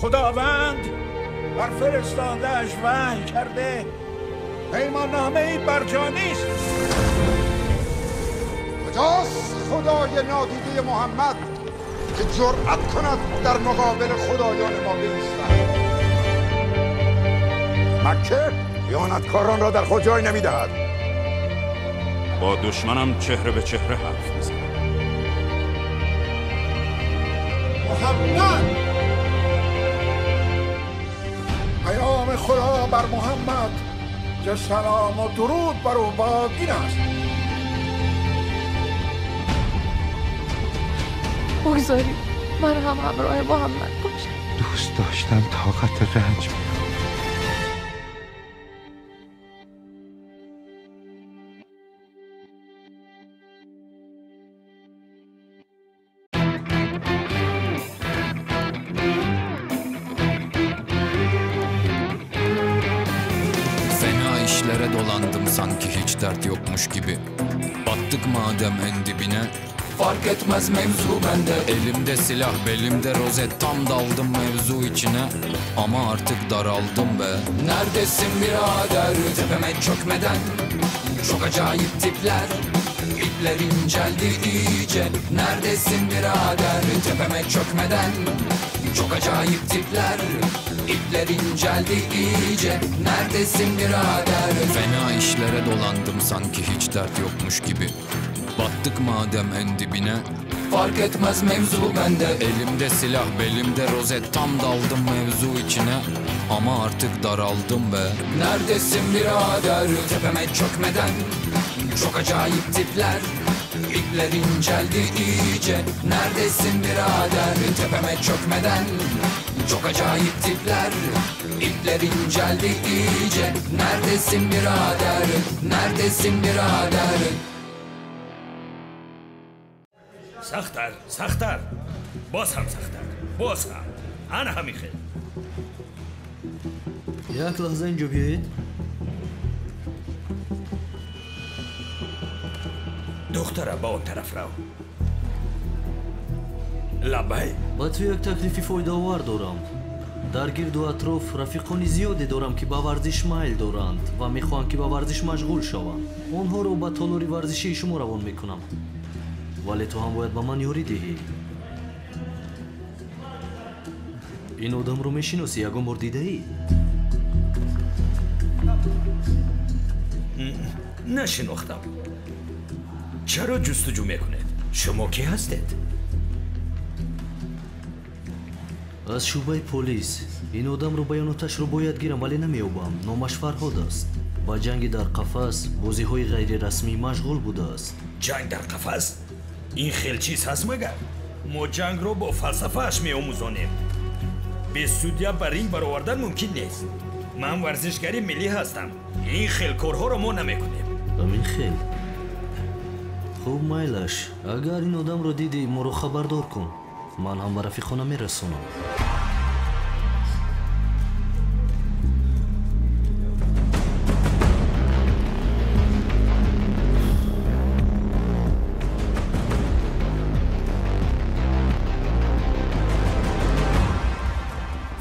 خداوند بر فرستاده‌اش وحی کرده پیماننامه‌ای برجا نیست. کجاست خدای نادیده محمد که جرأت کند در مقابل خدایان ما بایستد؟ مکه خیانتکاران را در خود جای نمی‌دهد. با دشمنم چهره به چهره حرف می‌زنم. محمد، پیام خدا بر محمد که سلام و درود بر او باد این است. بگذارید من هم همراه محمد باشم. دوست داشتن طاقت رنج می‌آورد. İşlere dolandım sanki hiç dert yokmuş gibi. Battık madem en dibine, fark etmez mevzu bende. Elimde silah, belimde rozet, tam daldım mevzu içine. Ama artık daraldım be. Neredesin birader tepeme çökmeden? Çok acayip tipler, ipler inceldi iyice. Neredesin birader tepeme çökmeden? Çok acayip tipler, ipler inceldi iyice. Neredesin birader? Fena işlere dolandım sanki hiç dert yokmuş gibi. Battık madem en dibine, fark etmez mevzu bende. Elimde silah, belimde rozet, tam daldım mevzu içine. Ama artık daraldım be. Neredesin birader tepeme çökmeden? Çok acayip tipler, ipler inceldi iyice. Neredesin birader tepeme çökmeden? Çok acayip tipler, ipler inceldi iyice. Neredesin birader? Neredesin birader? سخت‌تر، سخت‌تر، باز هم سخت‌تر، باز هم. انا همین خیلی. یک لحظه اینجا بیایید. دختره با اون طرف رو. لبای. با تو یک تکلیفی فایده‌آور دارم. در گرد و اطراف رفیقان زیادی دارم که به ورزش میل دارند و میخواهند که به ورزش مشغول شوند. آنها رو به تالار ورزشی شما روان میکنم. ولی تو هم باید به من یاری دهی. این آدم رو میشناسی؟ یگان بار دیده ای؟ نشناختم. چرا جستجو میکنید؟ شما کی هستید؟ از شعبه پلیس. این آدم رو بیاناتش رو باید گیرم ولی نمییابم. نامش فرهاد است. با جنگ در قفس، بازی‌های غیر رسمی مشغول بوده است. جنگ در قفس؟ این خیلی چیز هست مگر؟ ما جنگ رو با فلسفه‌اش می‌آموزانیم. به سودیا بر رینگ برآوردن ممکن نیست. من ورزشگری ملی هستم. این خیل کارها رو ما نمی‌کنیم. همین خیل. خوب میلش. اگر این آدم رو دیدی ما رو خبردار کن. من هم به رفیقانه میرسونم.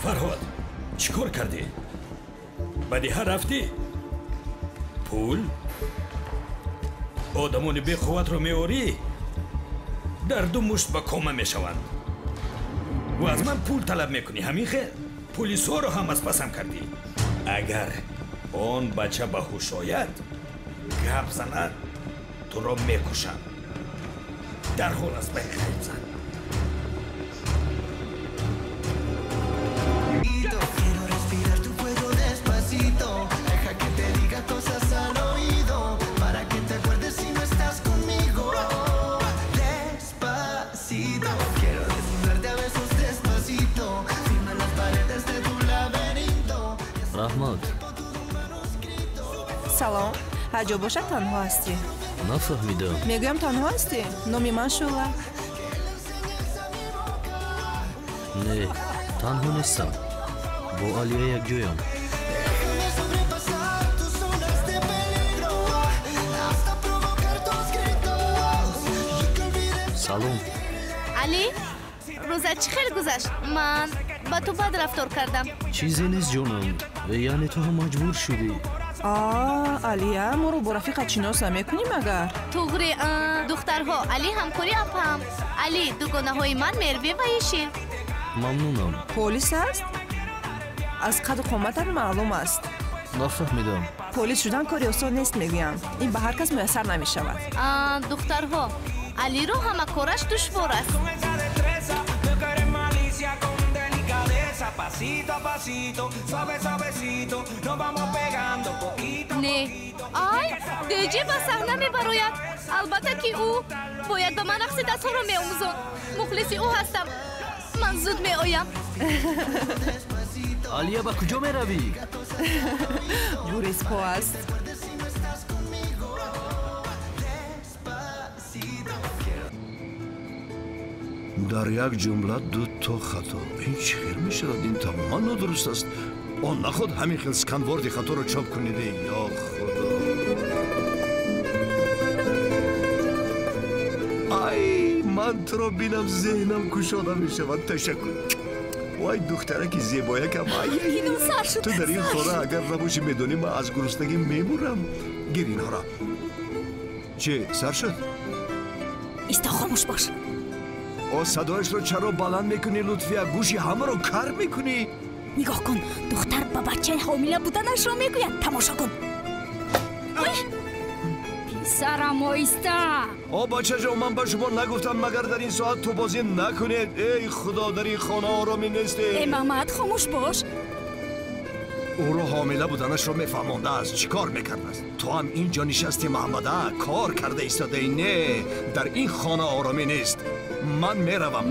فرهاد چیکار کردی؟ به دیه رفتی؟ پول؟ آدمان بی قوت رو میوری؟ در دو مشت به کامه میشوند و از من پول طلب میکنی. همین خیر پلیس ها رو هم از پسم کردی. اگر آن بچه به هوش آید گپ زند تو را میکشم. در حال از بین غیب زن. رحمت. سلام. هرجا باشد تنها هستی. نفهمیدم. میگویم تنها هستی. نامی من شوله. نه تنها نیستم. با علیه یک جویم. سلام. علی، روزت چی خیلی گذشت؟ من Ба ту бад рафтор кардам. Чизе нест, ҷонам. Яъне ту ҳам маҷбур шудӣ. Алия, моро бо рафиқат шинос намекунӣ магар? Туғри, духтарҳо, Али ҳамкори апам. Али, дугонаҳои ман Мерве ва Иши. Мамнунам. Полис аст? Аз қаду қоматат маълум аст. Нафаҳмидам. Полис шудан кори осон нест, мегӯям. Ин ба ҳар кас муяссар намешавад. Духтарҳо, Алиро ҳама кораш душвор аст. Не, ай, диҷе ба саҳна мебарояд. Албатта ки ӯ бояд ба ман рақси дастҳоро меомӯзонд. Мухлиси ӯ ҳастам. Ман зуд меоям. Алия, ба куҷо меравӣ? Гурезпо аст. Дар як ҷумла дуто хато. Ин чӣ хел мешавад? Ин тамоман нодуруст аст. Он наход ҳамин хел сканворди хаторо чоп кунед. Ё Худо! Ай, ман туро бинам, зеҳнам кушода мешавад. Ташаккур. Вай, духтараки зебоякам. Ту дар ин хона агар набошӣ, медонӣ, ман аз гуруснагӣ мемурам. Гир инҳоро. Чӣ, сар шуд? Исто, хомӯш бош. О, садояшро чаро баланд мекунӣ, Лутфия? Гӯши ҳамаро кар мекунӣ. Нигоҳ кун, духтар ба бачаи ҳомила буданашро мегӯяд. Тамошо кун. Писарам, оҳиста. О, бачаҷон, ман ба шумо нагуфтам, магар дар ин соат тӯбозӣ накунед. Эй Худо, дар ин хона оромӣ нест. Э, Мамад, хомӯш бош. Ӯро ҳомила буданашро мефаҳмондааст. Чӣ кор мекардааст? Ту ҳам ин ҷо нишасти, Маҳмада, кор карда истодаӣ. Не, дар ин хона оромӣ нест. Ман меравам.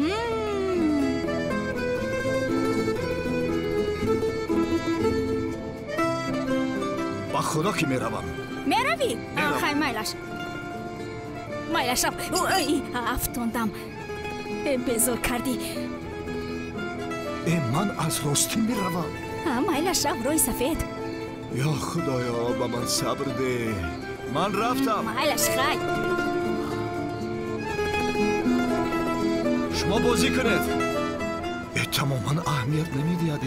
Ба Худо ки меравам. Меравӣ? Хай, майлаш. Майлашам. Афтондам. Безор кардӣ. Э, ман аз ростӣ меравам. Майлашам, роҳи сафед. Ё Худоё, ба ман сабр деҳ. Ман рафтам. Майлаш, хай. Шумо бозӣ кунед. Э, тамоман аҳамият намедиҳад.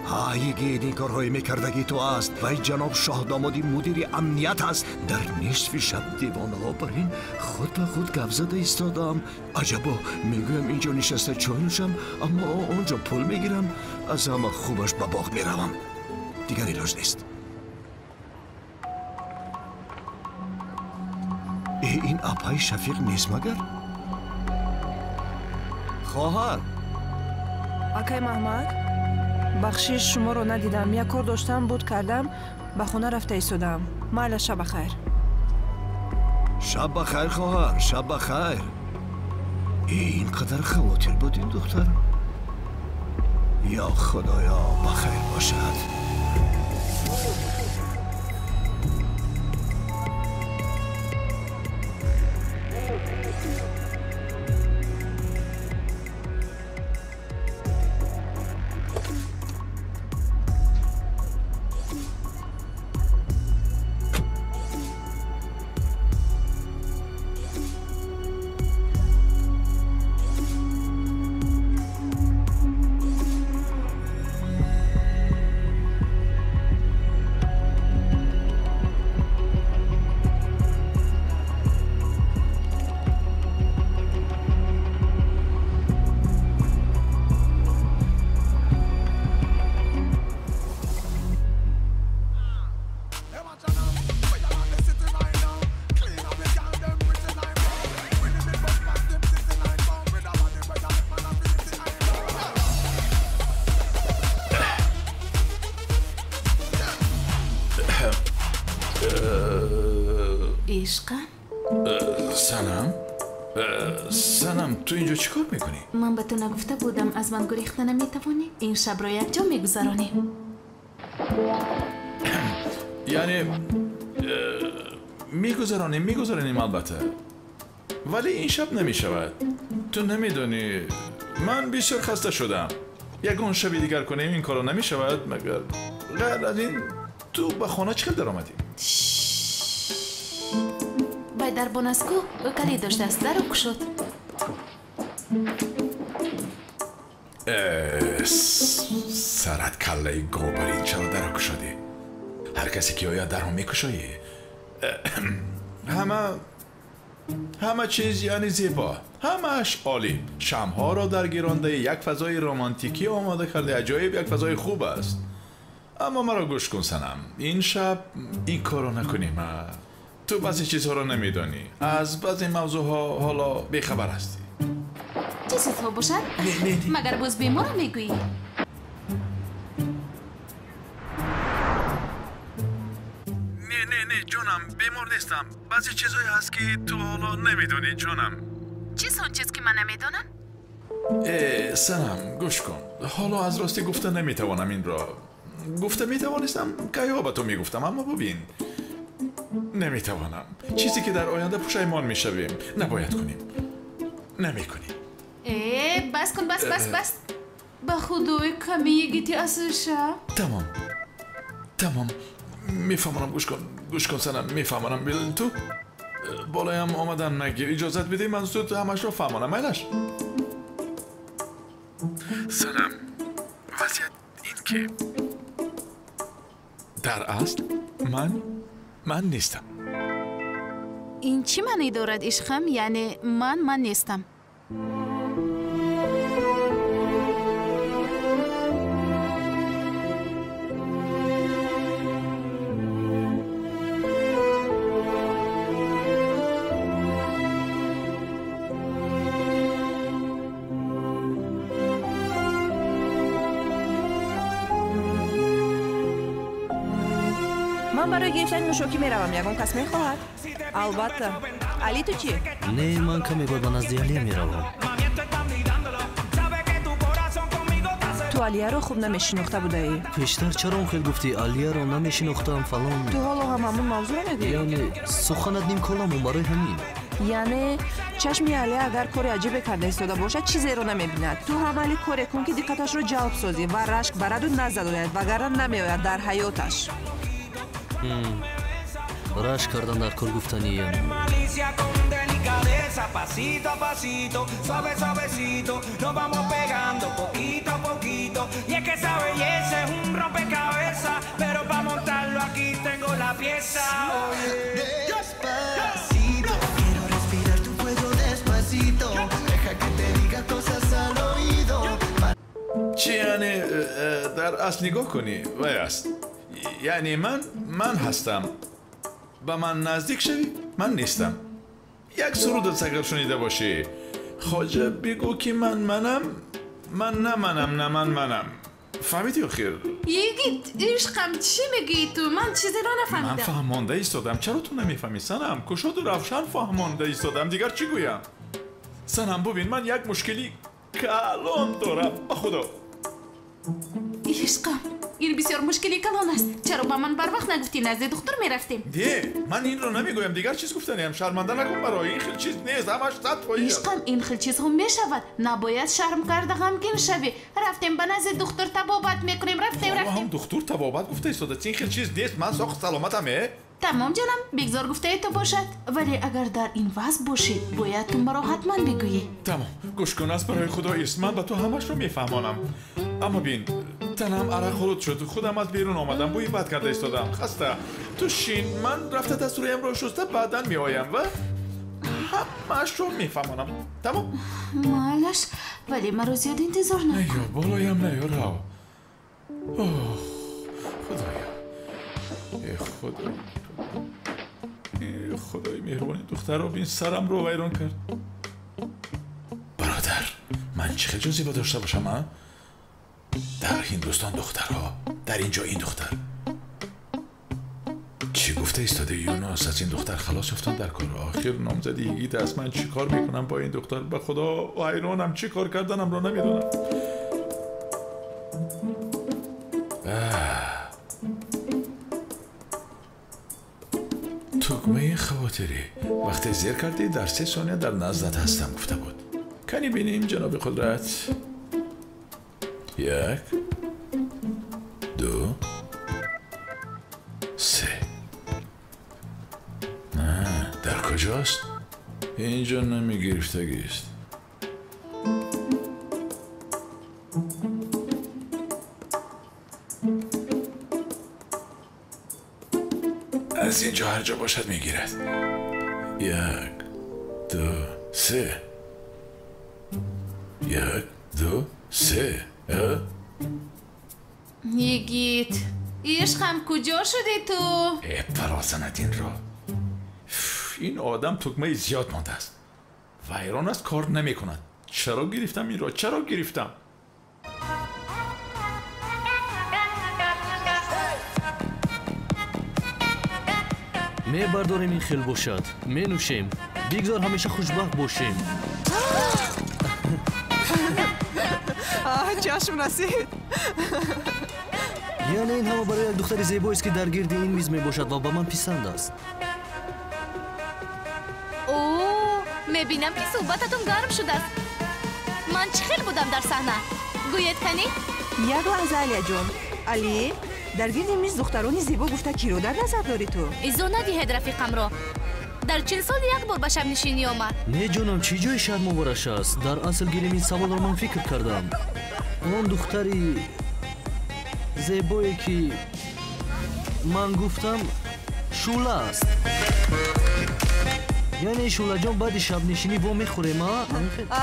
Ҳа, йигит, ин корҳои мекардагӣ ту аст. Вай ҷаноб шоҳдомоди мудири амният аст. Дар нисфи шаб девонаҳо бар ин худ ба худ гап зада истодам. Аҷабо, мегӯям инҷо нишаста чой нӯшам, аммо он ҷо пул мегирам. Аз ҳама хубаш ба боғ меравам. Дигар илоҷ нест. Э, ин апаи Шафиқ нест магар? Хоҳар. Акай Маҳмад, бахшиш, шуморо надидам. Як кор доштам, буд кардам, ба хона рафта истодам. Майла, шаб ба хайр. Шаб ба хайр, хоҳар, шаб ба хайр. Э, ин қадар хавотир буд ин духтар. Ё Худоё, ба хайр бошад. Ишқам? Санам? Санам, ту инҷо чӣ кор мекунӣ? Ман ба ту нагуфта будам, аз ман гурехта наметавонӣ? Ин шабро якҷо мегузаронем. Яъне мегузаронем, мегузаронем албатта. Вале ин шаб намешавад. Ту намедонӣ, ман бисёр хаста шудам. Ягон шаби дигар кунем, ин корро намешавад, магар ғайр аз ин ту ба хона чӣ хел даромадӣ? Вай дарбон аст ку, ӯ калид доштааст, даро кушод. Сарат каллаи говбарин, чаро дарро кушодӣ? Ҳар касе ки ояд дарро мекушоӣ. Ҳама чиз яъне зебо, ҳамааш олӣ. Шамъҳоро дар гирондаи як фазои романтикӣ омода карда, аҷоиб як фазои хуб аст. Аммо маро гӯш кун санам, ин шаб ин корро накунем. Ту баъзе чизҳоро намедонӣ, аз баъзе мавзӯъҳо ҳоло бехабар ҳастӣ. Чӣ чизҳо бошад? Магар боз беморам мегӯӣ? Не, не, не, ҷонам, бемор нестам. Баъзе чизҳое ҳаст ки ту ҳоло намедонӣ, ҷонам. Чист он чиз ки ман намедонам? Санам, гӯш кун. Ҳоло аз ростӣ гуфта наметавонам инро. Гуфта метавонистам, кайҳо ба ту мегуфтам, аммо бубин, наметавонам. Чизе ки дар оянда пушаймон мешавем, набояд кунем. Намекунем. Бас кун, бас, бас, бас. Ба худои ками йигити асл шаб. Тамом, тамом, мефаҳмонам. Гӯш кун, гӯш кун санам, мефаҳмонам. Ту болоям омадан нагир, иҷозат бидеҳ ман зуд ҳамашро фаҳмонам, майлаш? Санам, вазъият ин ки дар асл ман нестам. Ин чӣ маъне дорад, ишқам? Яъне ман нестам. Ман барои гирифтани нӯшокӣ меравам. Ягон кас мехоҳад? Албатта. Али, ту чӣ? Не, ман каме ба назди Алия меравам. Ту Алияро хуб намешинохта будаӣ. Пештар чаро он хел гуфтӣ? Алияро намешинохтам фалон. Ту ҳоло ҳам ҳамон мавзӯъро мегӯӣ? Яъне суханат нимколамон барои ҳамин. Яъне чашми Алия агар кори аҷибе карда истода бошад, чизеро намебинад. Ту ҳам али коре кун ки диққаташро ҷалб созӣ ва рашк бараду назад ояд, вагарна намеояд дар ҳаёташ. Рашк кардан дар кор гуфтаниям. Чӣ яъне дар асл нигоҳ кунӣ, вай аст. Яъне ман ҳастам. Ба ман наздик шавӣ, ман нестам. Як сурудат агар шунида бошӣ, хоҷа бигӯ ки ман манам, ман на манам, на ман манам. Фаҳмидӣ охир? Йигит, ишқам, чӣ мегӯӣ ту? Ман чизеро нафаҳмидам. Ман фаҳмонда истодам. Чаро ту намефаҳмӣ? Санам, кушоду равшан фаҳмонда истодам. Дигар чӣ гӯям? Санам, бубин, ман як мушкили калон дорам, ба худо. Ишқам, ин бисёр мушкили калон аст. Чаро ба ман барвақт нагуфтӣ, назди духтур мерафтем? Не, ман инро намегӯям. Дигар чиз гуфтаниям. Шарманда накун барои ин хел чиз нест. Ҳамаш 100%. Ишқам, ин хел чизҳо мешавад. Набояд шарм карда ғамгин шавӣ. Рафтем ба назди духтур, табобат мекунем. Рафтем, рафтем. Ҳам духтур табобат гуфта истода. Ин хел чиз нест. Ман соқ саломатам, э? Тамом ҷонам, бигзор гуфтаи ту бошад. Вале агар дар ин вазъ бошӣ, бояд ту маро ҳатман бигӯӣ. Тамом, гӯш кун, аз барои худо ист. Ман ба ту ҳамашро мефаҳмонам. Аммо бин, танам арақ хурд шуд. Худам аз берун омадам, бӯи бад карда истодам. Хаста. Ту шин, ман рафта дастурӯямро шуста, баъдан меоям ва ҳамаашро мефаҳмонам. Тамом? Майлаш, вале маро зиёд интизор накун. Наё, болоям наё, рав. Оҳ, худоё. Э худои, э худои меҳрубони, духтарро бин, сарамро вайрон кард. Бародар, ман чӣ хел ҷозиба дошта бошам, а? Дар Ҳиндустон духтарҳо, дар ин ҷо ин духтар. Чӣ гуфта истода Юнус? Аз ин духтар халос ёфтан дар кор. Охир номзади йигит аст. Ман чӣ кор мекунам бо ин духтар? Ба худо ҳайронам, чӣ кор карданамро намедонам. Тугмаи хавотирӣ вақте зер кардӣ, дар 3 сония дар наздат ҳастам гуфта буд. Кани бинем, ҷаноби қудрат. 1, 2, 3. Дар куҷост? Инҷо намегирифтагист. Аз ин ҷо ҳар ҷо бошад мегирад. 1, 2, 3. 1, 2, 3. Йигит, ишқам куҷо шудӣ ту? Парозанад инро. Ин одам тугмаи зиёд мондааст. Вайрон аст, кор намекунад. Чаро гирифтам инро? Чаро гирифтам? Мебардорем ин хел бошад, менӯшем. Бигзор ҳамеша хушбахт бошем. Чашм расид. Яъне ин ҳама барои як духтари зебоест, ки дар гирди ин миз мебошад ва ба ман писанд аст. О, мебинам, ки суҳбататон гарм шудааст. Ман чӣ хел будам дар саҳна? Гӯед канӣ? Як лаҳза, Алияҷон. Али, дар гирди миз духтарони зебо гуфта киро дар назар дорӣ ту? Изо надиҳед рафиқамро. Дар 40 сол як бор ба шабнишинӣ омад. Не ҷонам, чӣ ҷои шармовараш аст? Дар асл гирем ин саволро ман фикр кардам. Он духтари зебое, ки ман гуфтам, Шӯла аст. Яъне Шӯлаҷон, баъди шабнишинӣ во мехӯрем, а?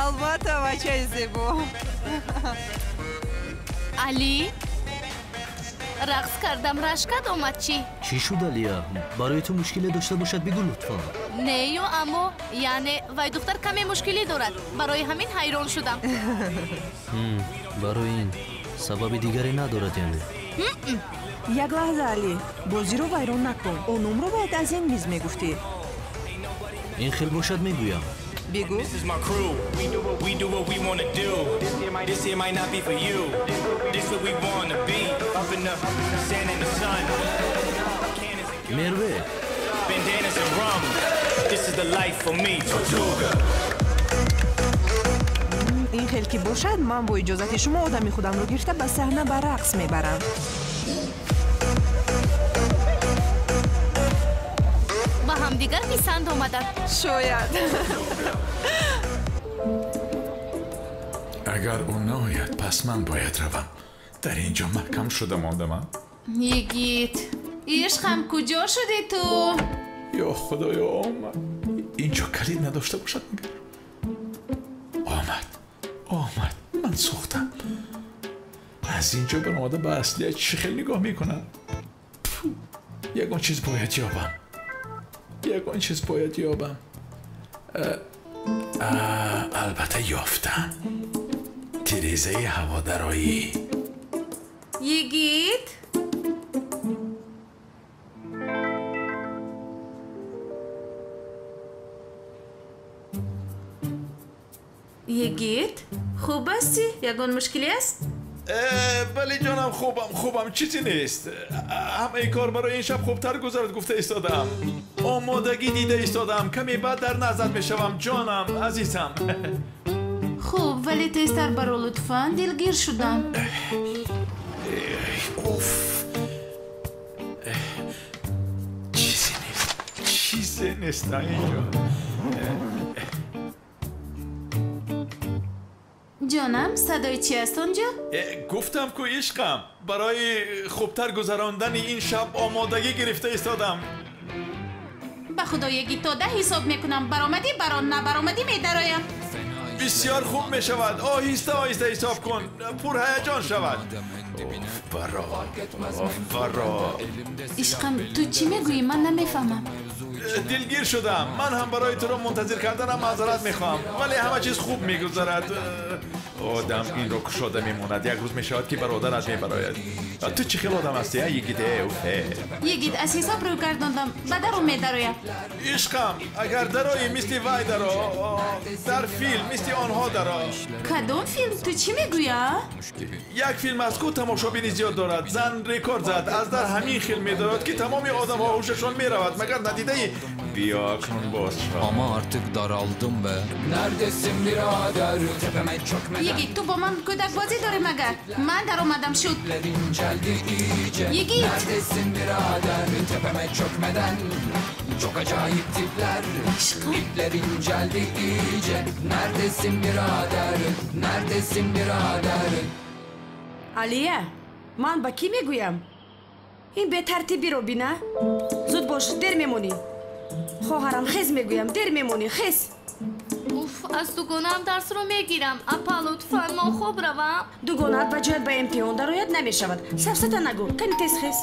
Албатта, бачаи зебо. Али, рақс кардам, рашкат омад чӣ? Чӣ шуд, Алия? Барои ту мушкиле дошта бошад, бигӯ лутфан. Не ё, аммо яъне вай духтар каме мушкилӣ дорад. Барои ҳамин ҳайрон шудам. Барои ин сабаби дигаре надорад, яъне? Як лаҳза, Али, бозиро вайрон накун. Онумро бояд аз ин миз мегуфтӣ. Ин хел бошад, мегӯям. Бигӯ. Мерве. Ин хел ки бошад, ман бо иҷозати шумо одами худамро гирифта ба саҳна ба рақс мебарам. Ба ҳамдигар писанд омаданд. Шояд. Агар ӯ наояд, пас ман бояд равам. Дар ин ҷо маҳкам шуда мондамам. Йигит, ишқам куҷо шудӣ ту? Ё худоё, омад. Ин ҷо калид надошта бошад магар? Омад, омад, ман сӯхтам. Аз ин ҷо баромада ба аслият чӣ хел нигоҳ мекунам? Ягон чиз бояд ёбам. Ягон чиз бояд ёбам. Албатта ёфтам. Тирезаи ҳаводароӣ. Йигит? Йигит, хуб ҳастӣ? Ягон мушкилӣ аст? Бале ҷонам, хубам, хубам, чизе нест. Ҳамаи кор барои ин шаб хубтар гузарад гуфта истодам. Омодагӣ дида истодам. Каме баъд дар назар мешавам, ҷонам, азизам. Хуб, вале тезтар баро лутфан, дилгир шудам. Уф, чизе нест, чизе нест инҷо. Ҷонам, садои чи аст онҷо? Гуфтам ку ишқам, барои хубтар гузарондани ин шаб омодагӣ гирифта истодам. Ба худо, Йигит, то 10 ҳисоб мекунам. Баромадӣ барон, набаромадӣ медароям. Бисёр хуб мешавад. Оҳиста оҳиста ҳисоб кун, пурҳаяҷон шавад. Баро, баро. Ишқам, ту чӣ мегӯӣ? Ман намефаҳмам. Дилгир шудам. Ман ҳам барои туро мунтазир карданам маъзарат мехоҳам, вале ҳама чиз хуб мегузарад. Одам инро кушода мемонад. Як рӯз мешавад, ки бародарат мебарояд. Ту чӣ хел одам ҳастӣ, а, Йигит? Йигит, аз ҳисоб рӯй гардондам, ба дару медароям. Ишқам, агар дароӣ, мисли вай даро, дар филм мисли онҳо даро. Кадом филм? Ту чӣ мегӯӣ, а? Як филм аст ку тамошобини зиёд дорад. Зан рекорд зад. Аз дар ҳамин хел медорад, ки тамоми одамҳо ҳушашон меравад. Магар надидаӣ? Биё акнун боз шав. Ama artık daraldım be. Neredesin birader? Tepeme çökmeden. Йигит, ту бо ман кӯдакбозӣ дорӣ магар? Ман даромадам шуд. İnceldi iyice. Yigit! Neredesin birader? Tepeme çökmeden. Çok acayip tipler. İpler inceldi iyice. Neredesin birader? Neredesin birader? Алия, ман ба кӣ мегӯям? Ин бетартибиро бина. Зуд бош. бош, дер мемонӣ. Хоҳарам, хез мегӯям, дер мемонӣ, хез. Уф, аз дугонаам дарсро мегирам. Апа, лутфан, ман хоб равам. Дугонаат ба ҷоят ба имтиҳон дарояд намешавад. Сафсата нагӯ, кани тез хез.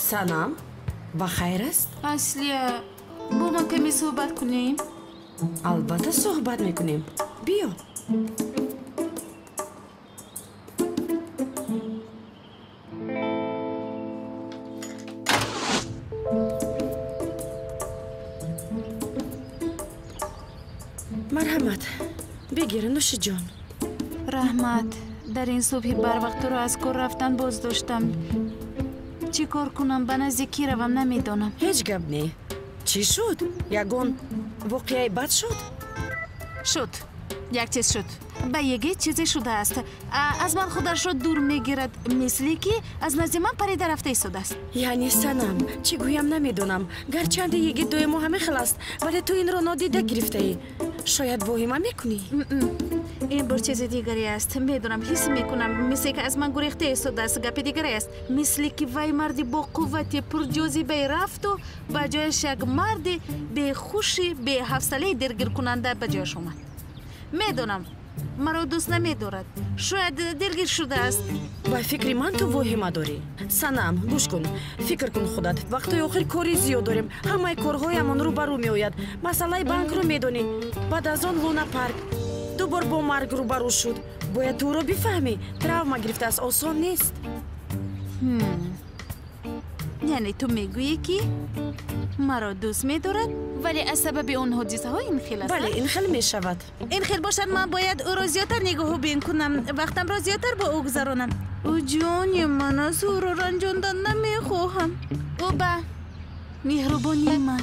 Санам, ба хайр аст? Аслия, бо ман каме суҳбат кунем? Албатта суҳбат мекунем. Биё. Марҳамат, бигир, нӯшиҷон. Раҳмат. Дар ин субҳи барвақт туро аз кор рафтан боз доштам. Чӣ кор кунам, ба назди кӣ равам намедонам. Ҳеҷ гап не. Чӣ шуд? Ягон воқеаи бад шуд? Шуд. Як чиз шуд. Ба еге чизе шудааст. Аз ман худашро дур мегирад, мисли ки аз назди ман парида рафта истодааст. Яъне Санам, чӣ гӯям намедонам. Гарчанде еге доимо ҳамин хел аст, вале ту инро нодида гирифтаӣ. Шояд воҳима мекунӣ? Ин бор чизи дигаре аст. Медонам, ҳис мекунам, мисле ки аз ман гурехта истодааст. Гапи дигаре аст. Мисле ки вай марди бо қуввати пурҷозибае рафту ба ҷояш як марди бехуши беҳавсалаи дилгиркунанда ба ҷояш омад. Медонам, маро дӯст намедорад. Шояд дилгир шудааст. Ба фикри ман ту воҳима дорӣ. Санам, гӯш кун, фикр кун худат. Вақтҳои охир кори зиёд дорем. Ҳамаи корҳоямон рӯ ба рӯ меояд. Масъалаи банкро медонӣ. Баъд аз он Луна парк. Ду бор бо марг рӯбарӯ шуд. Бояд ту ӯро бифаҳмӣ. Травма гирифтааст, осон нест. Яъне ту мегӯӣ, ки маро дӯст медорад, вале аз сабаби он ҳодисаҳо ин хел аст? Бале, ин хел мешавад. Ин хел бошад, ман бояд ӯро зиёдтар нигоҳубин кунам, вақтамро зиёдтар бо ӯ гузаронам. Ӯ ҷони ман аст, ӯро ранҷондан намехоҳам. Ӯ ба меҳрубонии ман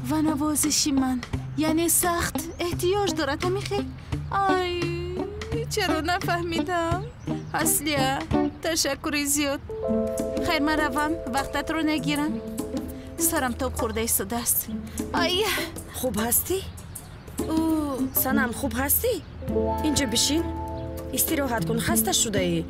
ва навозиши ман, яъне сахт эҳтиёҷ дорад. Ҳамин хел? Ай, чаро нафаҳмидам? Аслия, ташаккури зиёд. Хайр, ман равам, вақтатро нагирам. Сарам тоб хӯрда истодааст. Ай, хуб ҳастӣ? Санам, хуб ҳастӣ? Инҷо бишин, истироҳат кун, хаста шудаӣ.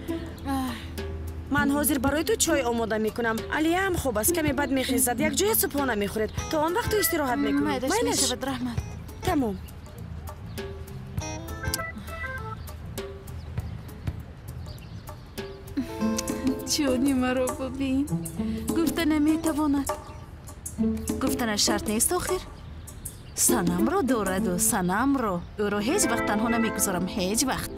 Ман ҳозир барои ту чой омода мекунам. Алия ҳам хуб аст, каме баъд мехезад. Якҷоя субҳона мехӯред. То он вақт ту истироҳат мекунӣ. Майлаш мешавад, раҳмат. Тамом. Ҷони маро бубин. Гуфта наметавонад. Гуфтанаш шарт нест охир. Санамро дораду санамро. Ӯро ҳеҷ вақт танҳо намегузорам, ҳеҷ вақт.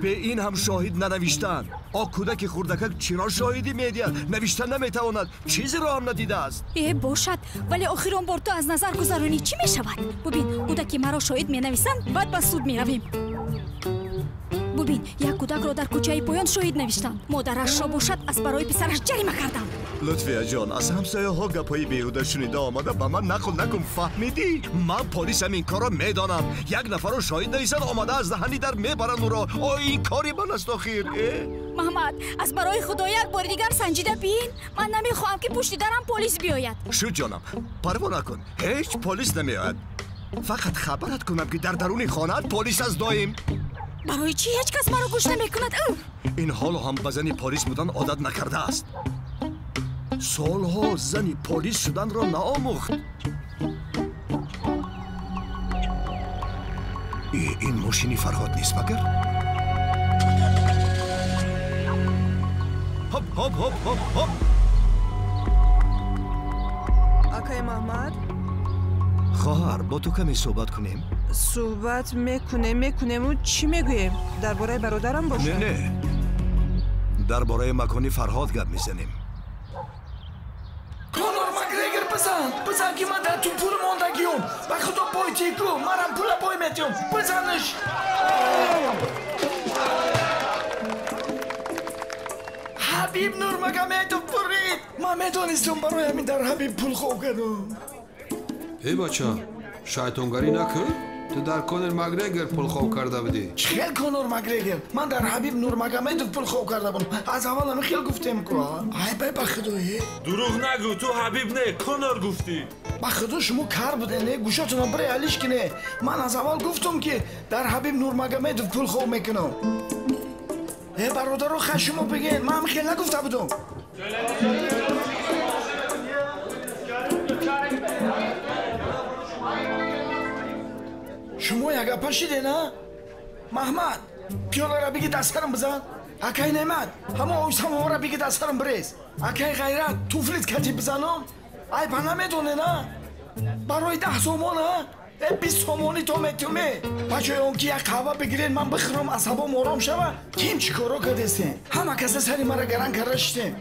Бе ин ҳам шоҳид нанавиштанд. О кӯдаки хурдакак чиро шоҳидӣ медиҳад? Навишта наметавонад, чизеро ҳам надидааст. Э, бошад, вале охирон бор ту аз назар гузаронӣ чӣ мешавад? Бубин, кӯдаки маро шоҳид менависанд, баъд ба суд меравем. Бубин, як кӯдакро дар кӯчаи поён шоҳид навиштанд. Модарашро бошад аз барои писараш ҷарима карданд. Лутфияҷон, аз ҳамсояҳо гапҳои беҳуда шунида омада ба ман нақл накун, фаҳмидӣ? Ман полисам, ин корро медонам. Як нафарро шоҳид нависанд, омада аз даҳани дар мебаранд ӯро. О, ин кори ман аст охир. Маҳмад, аз барои худо як бори дигар санҷида бин. Ман намехоҳам, ки пушти дарам полис биёяд. Шуд ҷонам, парво накун, ҳеҷ полис намеояд. Фақат хабарат кунам, ки дар даруни хонаат полис аст доим. Барои чӣ ҳеҷ кас маро гӯш намекунад? Ин ҳоло ҳам ба зани полис будан одат накардааст. Солҳо зани полис шуданро наомӯхт. Ин мошини Фарҳод нест магар? Ҳоп, ҳоп, ҳоп, ҳоп, ҳоп. Акай Маҳмад? Хоҳар, бо ту каме суҳбат кунем? Суҳбат мекунем, мекунему чӣ мегӯем? Дар бораи бародарам бошад? Не, не, дар бораи макони Фарҳод гап мезанем. Конор Макгрегор, бизан! Бизан, ки ман дар ту пул мондагиём! Ба худо бойтику, манам пула бой метиём! Бизанш! Ҳабиб Нурмагомедов бурид! Ман медонистам, барои ҳамин дар Ҳабиб пул хоб кардам. Эй бача, шайтонгарӣ накун. Ту дар Конор Макгрегор пул хоб карда будӣ. Чӣ хел Конор Макгрегор? Ман дар Ҳабиб Нурмагомедов пул хоб карда будам. Аз аввал ҳамин хел гуфтем ку. Ай бай, ба худое. Дурӯғ нагӯ, ту Ҳабиб не, Конор гуфтӣ. Ба худо шумо кар буде, не? Гӯшотонро бире алиш кине. Ман аз аввал гуфтам ки дар Ҳабиб Нурмагомедов пул хоб мекунам. Э бародаро, хай шумо бигин, ман ҳамин хел нагуфта будам. Шумо як гапа шиде, на? Маҳмад, пиёларо биги дар сарам бизан. Акай Неъмат, ҳама ойсаморо биги дар сарам бирез. Акай Ғайрат, туфлит кати бизанам. Ай ба намедоне, на? Барои 10 сомон, а? Э 20 сомонӣ то метуме. Ба ҷои он ки як қаҳва бигирен, ман бихӯрам, асабом ором шава. Ким чӣ коро кардестем? Ҳама каса сари мара гаран карда шитем.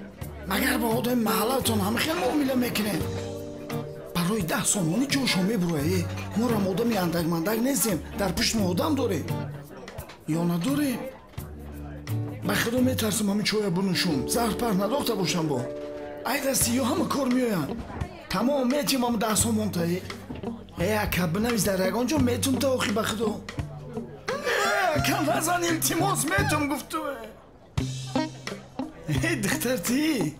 Магар ба одами маҳаллатон ҳама хел муомила мекунем? Барои 10 сомонӣ ҷошо мебурояе. Морам одами андакмандак нестем, дар пушт мо одам дорем. Ё надорем? Ба худо метарсам ҳамин чоя бинӯшум, заҳр пар надохта бошам бо. Ай дасти ё ҳама кор меоянд. Тамом метим ҳам 10 сомон таи. Э ака, бинавис дар ягон ҷо метум та охи ба худо. Э ака, назан, илтимос, метум гуфту. Э духтар ти.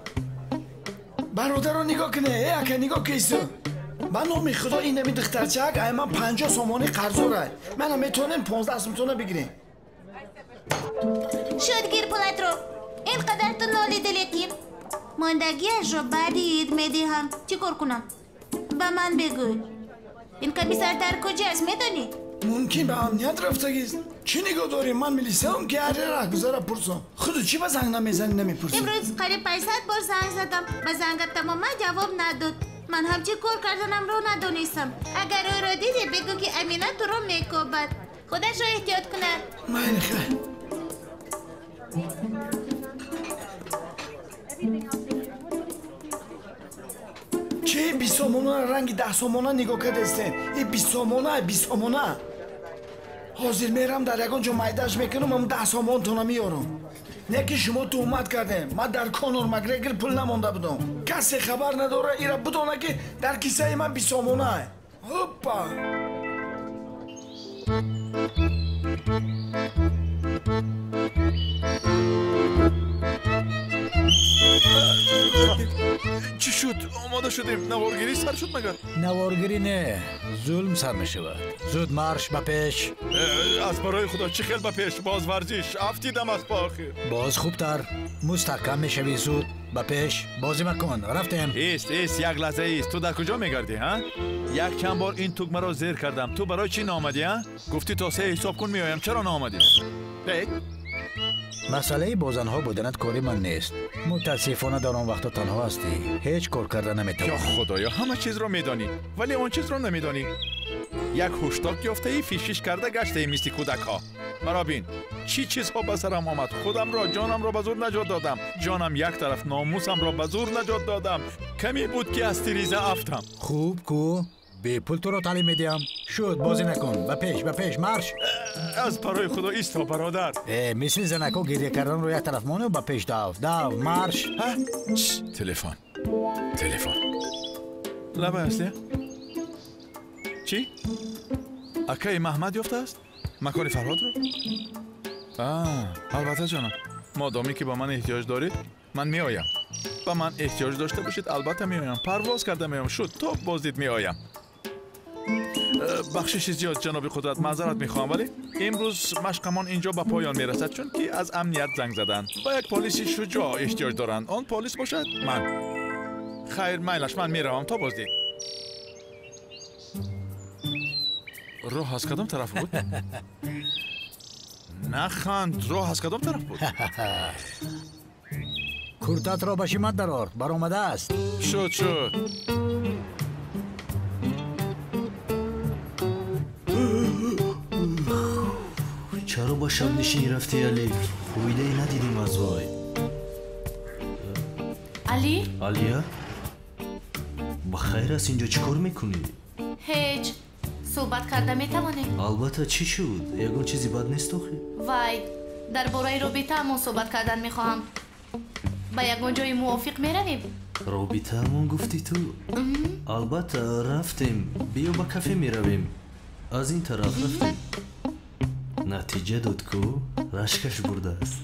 Бародаро нигоҳ куне, э ака нигоҳ кису. Ба номи худо ин ами духтарчаак ай ман 50 сомонӣ қарзорай. Мана метавонем 15 сомона бигирем. Шуд, гир пулатро. Ин қадар ту нолиди, лекин мондагиашро баъди ид медиҳам. Чӣ кор кунам? Ба ман бигӯй. Ин комиссар дар куҷоаст, медонӣ? Мумкин ба амният рафтагист. Чӣ нигоҳ дорем? Ман милисаам ки ҳар раҳгузара пурсам. Худу чӣ ба занг намезанӣ, намепурсӣ? Имрӯз қариб 500 бор занг задам. Ба зангат тамоман ҷавоб надод. Ман ҳам чӣ кор карданамро надонистам. Агар ӯро дидӣ, бигӯ ки Амина туро мекобад. Худашро эҳтиёт кунад. Майли, хай. Чӣ 20 сомона ранги 10 сомона нигоҳ кардестем? И 20 сомона, 20 сомона. Ҳозир мерам дар ягон ҷо майдаш мекунам, ам 10 сомонтона меёрам. Не ки шумо туҳмат кардем. Ман дар Конор Макгрегор пул намонда будам. Касе хабар надора, ира бидона ки дар кисаи ман 20 сомона. Ҳоппа! Чӣ шуд? Омода шудем. Наворгирӣ сар шуд магар? Наворгирӣ не, зулм сар мешавад. Зуд марш ба пеш. Аз барои худо чӣ хел ба пеш? Боз варзиш. Афтидам аз по охир. Боз хубтар. Мустаҳкам мешавӣ зуд. Ба пеш. Бозӣ макун. Рафтем. Ист, ист, як лаҳза ист. Ту дар куҷо мегардӣ, ҳа? Як чанд бор ин тугмаро зер кардам. Ту барои чӣ наомадӣ, ҳа? Гуфтӣ то 3 ҳисоб кун меоям. Чаро наомадӣ? Масъалаи бо занҳо буданат кори ман нест. Мутаассифона дар он вақто танҳо ҳастӣ. Ҳеҷ кор карда наметавонӣ. Ё худоё, ҳама чизро медонӣ, вале он чизро намедонӣ. Як ҳушток ёфтаи фишиш карда гаштаи мисли кӯдакҳо. Маро бин, чӣ чизҳо ба сарам омад. Худамро, ҷонамро ба зур наҷот додам. Ҷонам як тараф, номусамро ба зур наҷот додам. Каме буд ки аз тиреза афтам. Хуб ку, бепул туро таълим медиҳам. Шуд, бозӣ накун. Ба пеш, ба пеш, марш. Аз барои худо исто, бародар. Э, мисли занакҳо гиря карданро як тараф мону ба пеш дав. Дав, марш. Телефон. Телефон. Лаба аслия? Чӣ? Акаи Маҳмад ёфтааст? Макони Фарҳодро? Албатта ҷонам. Модоме ки ба ман эҳтиёҷ доред, ман меоям. Ба ман эҳтиёҷ дошта бошед, албатта меоям. Парвоз карда меоям. Шуд, то боздид меоям. Бахшиши зиёд, ҷаноби қудрат, маъзарат мехоҳам, вале имрӯз машқамон инҷо ба поён мерасад, чунки аз амният занг заданд. Ба як полиси шуҷоъ эҳтиёҷ доранд. Он полис бошад ман. Хайр, майлаш, ман меравам. То боздид. Роҳ аз кадом тараф буд? Наханд, роҳ аз кадом тараф буд? Куртатро ба шимат дарор, баромадааст. Шуд, шуд. Чаро ба шабнишинӣ рафтӣ, Али? Фоидае надидем аз вай. Али? Алия? Ба хайр аст, инҷо чӣ кор мекунӣ? Ҳеҷ. Суҳбат карда метавонем? Албатта, чӣ шуд? Ягон чизи бад нест охир? Вай, дар бораи робитаамон суҳбат кардан мехоҳам. Ба ягон ҷои мувофиқ меравем? Робитаамон гуфтӣ ту? Албатта, рафтем. Биё ба кафе меравем. Аз ин тараф рафтем. Натиҷа дод ку рашкаш бурдааст.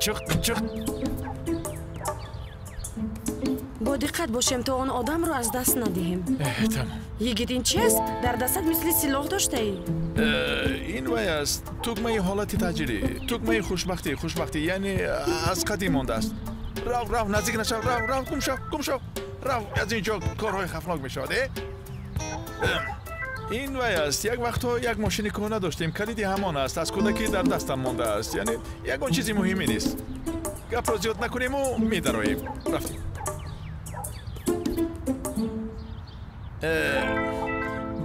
Чиқ, чиқ. Бо диққат бошем, то он одамро аз даст надиҳем. Тамом. Йигит, ин чи аст? Дар дастат мисли силоҳ доштаӣ. Ин вай аст, тугмаи ҳолати таъҷилӣ, тугмаи хушбахтӣ, хушбахтӣ, яъне аз қадим мондааст. Рав, рав, наздик нашав, рав, рав, гум шав, гум шав, рав, аз ин ҷо корҳои хафнок мешавад. Ин вай аст, як вақтҳо як мошини кӯҳна доштем, калиди ҳамон аст, аз кӯдакӣ дар дастам мондааст, яъне ягон чизи муҳиме нест. Гапро зиёд накунему медароем. Рафтем.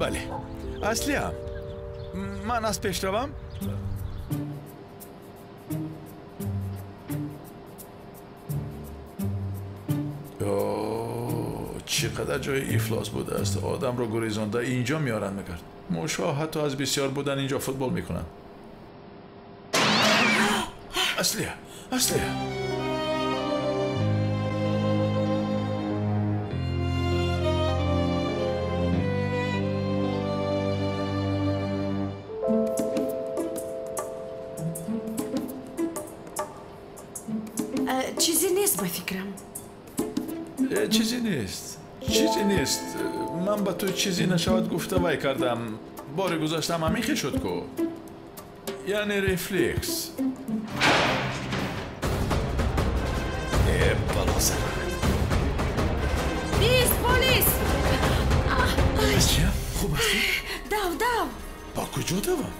Бале, аслиам ман аз пеш равам. Чӣ қадар ҷои ифлос будааст. Одамро гурезонда инҷо меоранд мекард. Мушҳо ҳатто аз бисёр будан инҷо футбол мекунанд. Аслия, аслия. Чизе нест ба фикрам. Чизе нест, чизе нест. Ман ба ту чизе нашавад гуфта вай кардам. Бори гузаштам ҳамин шуд ку. Яъне рефлекс. Бало сарат. Бист, полис! Аслия, хуб ҳастӣ? Дав, дав! Ба куҷо давам?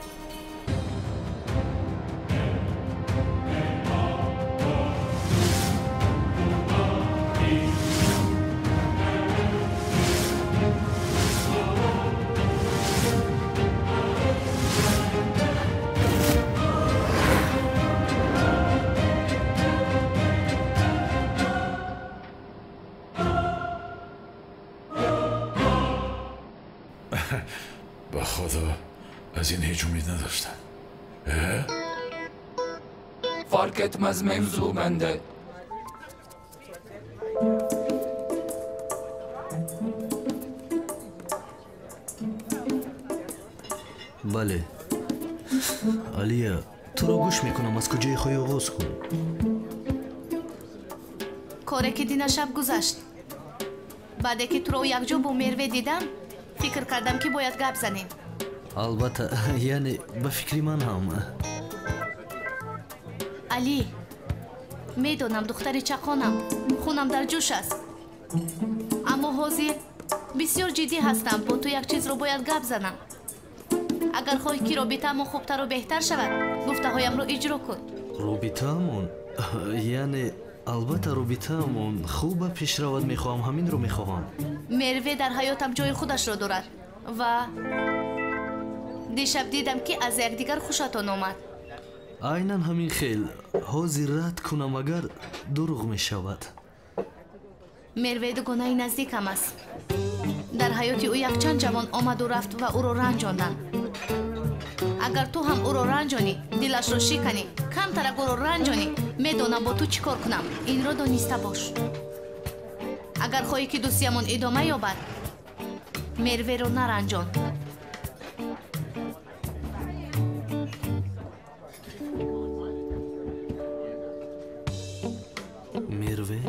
Ба Худо, аз ин ҳеҷ умед надоштам. Fark etmez mevzu bende. Бале. Алия, туро гӯш мекунам, аз куҷое хоҳӣ оғоз кун? Коре ки дина шаб гузашт. Баъде ки туро якҷо бо Мерве дидам, фикр кардам ки бояд гап занем. Албатта, яъне ба фикри ман ҳам. Алӣ, медонам духтари чақонам, хунам дар ҷӯш аст. Аммо ҳозир бисёр ҷиддӣ ҳастам, бо ту як чизро бояд гап занам. Агар хоҳӣ ки робитаамон хубтару беҳтар шавад, гуфтаҳоямро иҷро кун. Робитаамон? Яъне албатта робитаамон хуб ба пеш равад, мехоҳам, ҳаминро мехоҳам. Мерве дар ҳаётам ҷои худашро дорад ва дишаб дидам ки аз якдигар хушатон омад. Айнан ҳамин хел. Ҳозир рад кунам агар дурӯғ мешавад. Мерве дугонаи наздикам аст. Дар ҳаёти ӯ якчанд ҷавон омаду рафт ва ӯро ранҷонданд. Агар ту ҳам ӯро ранҷонӣ, дилашро шиканӣ, камтарак ӯро ранҷонӣ, медонам бо ту чӣ кор кунам. Инро дониста бош. Агар хоҳӣ ки дӯстиямон идома ёбад, Мерверо наранҷон. Мерве?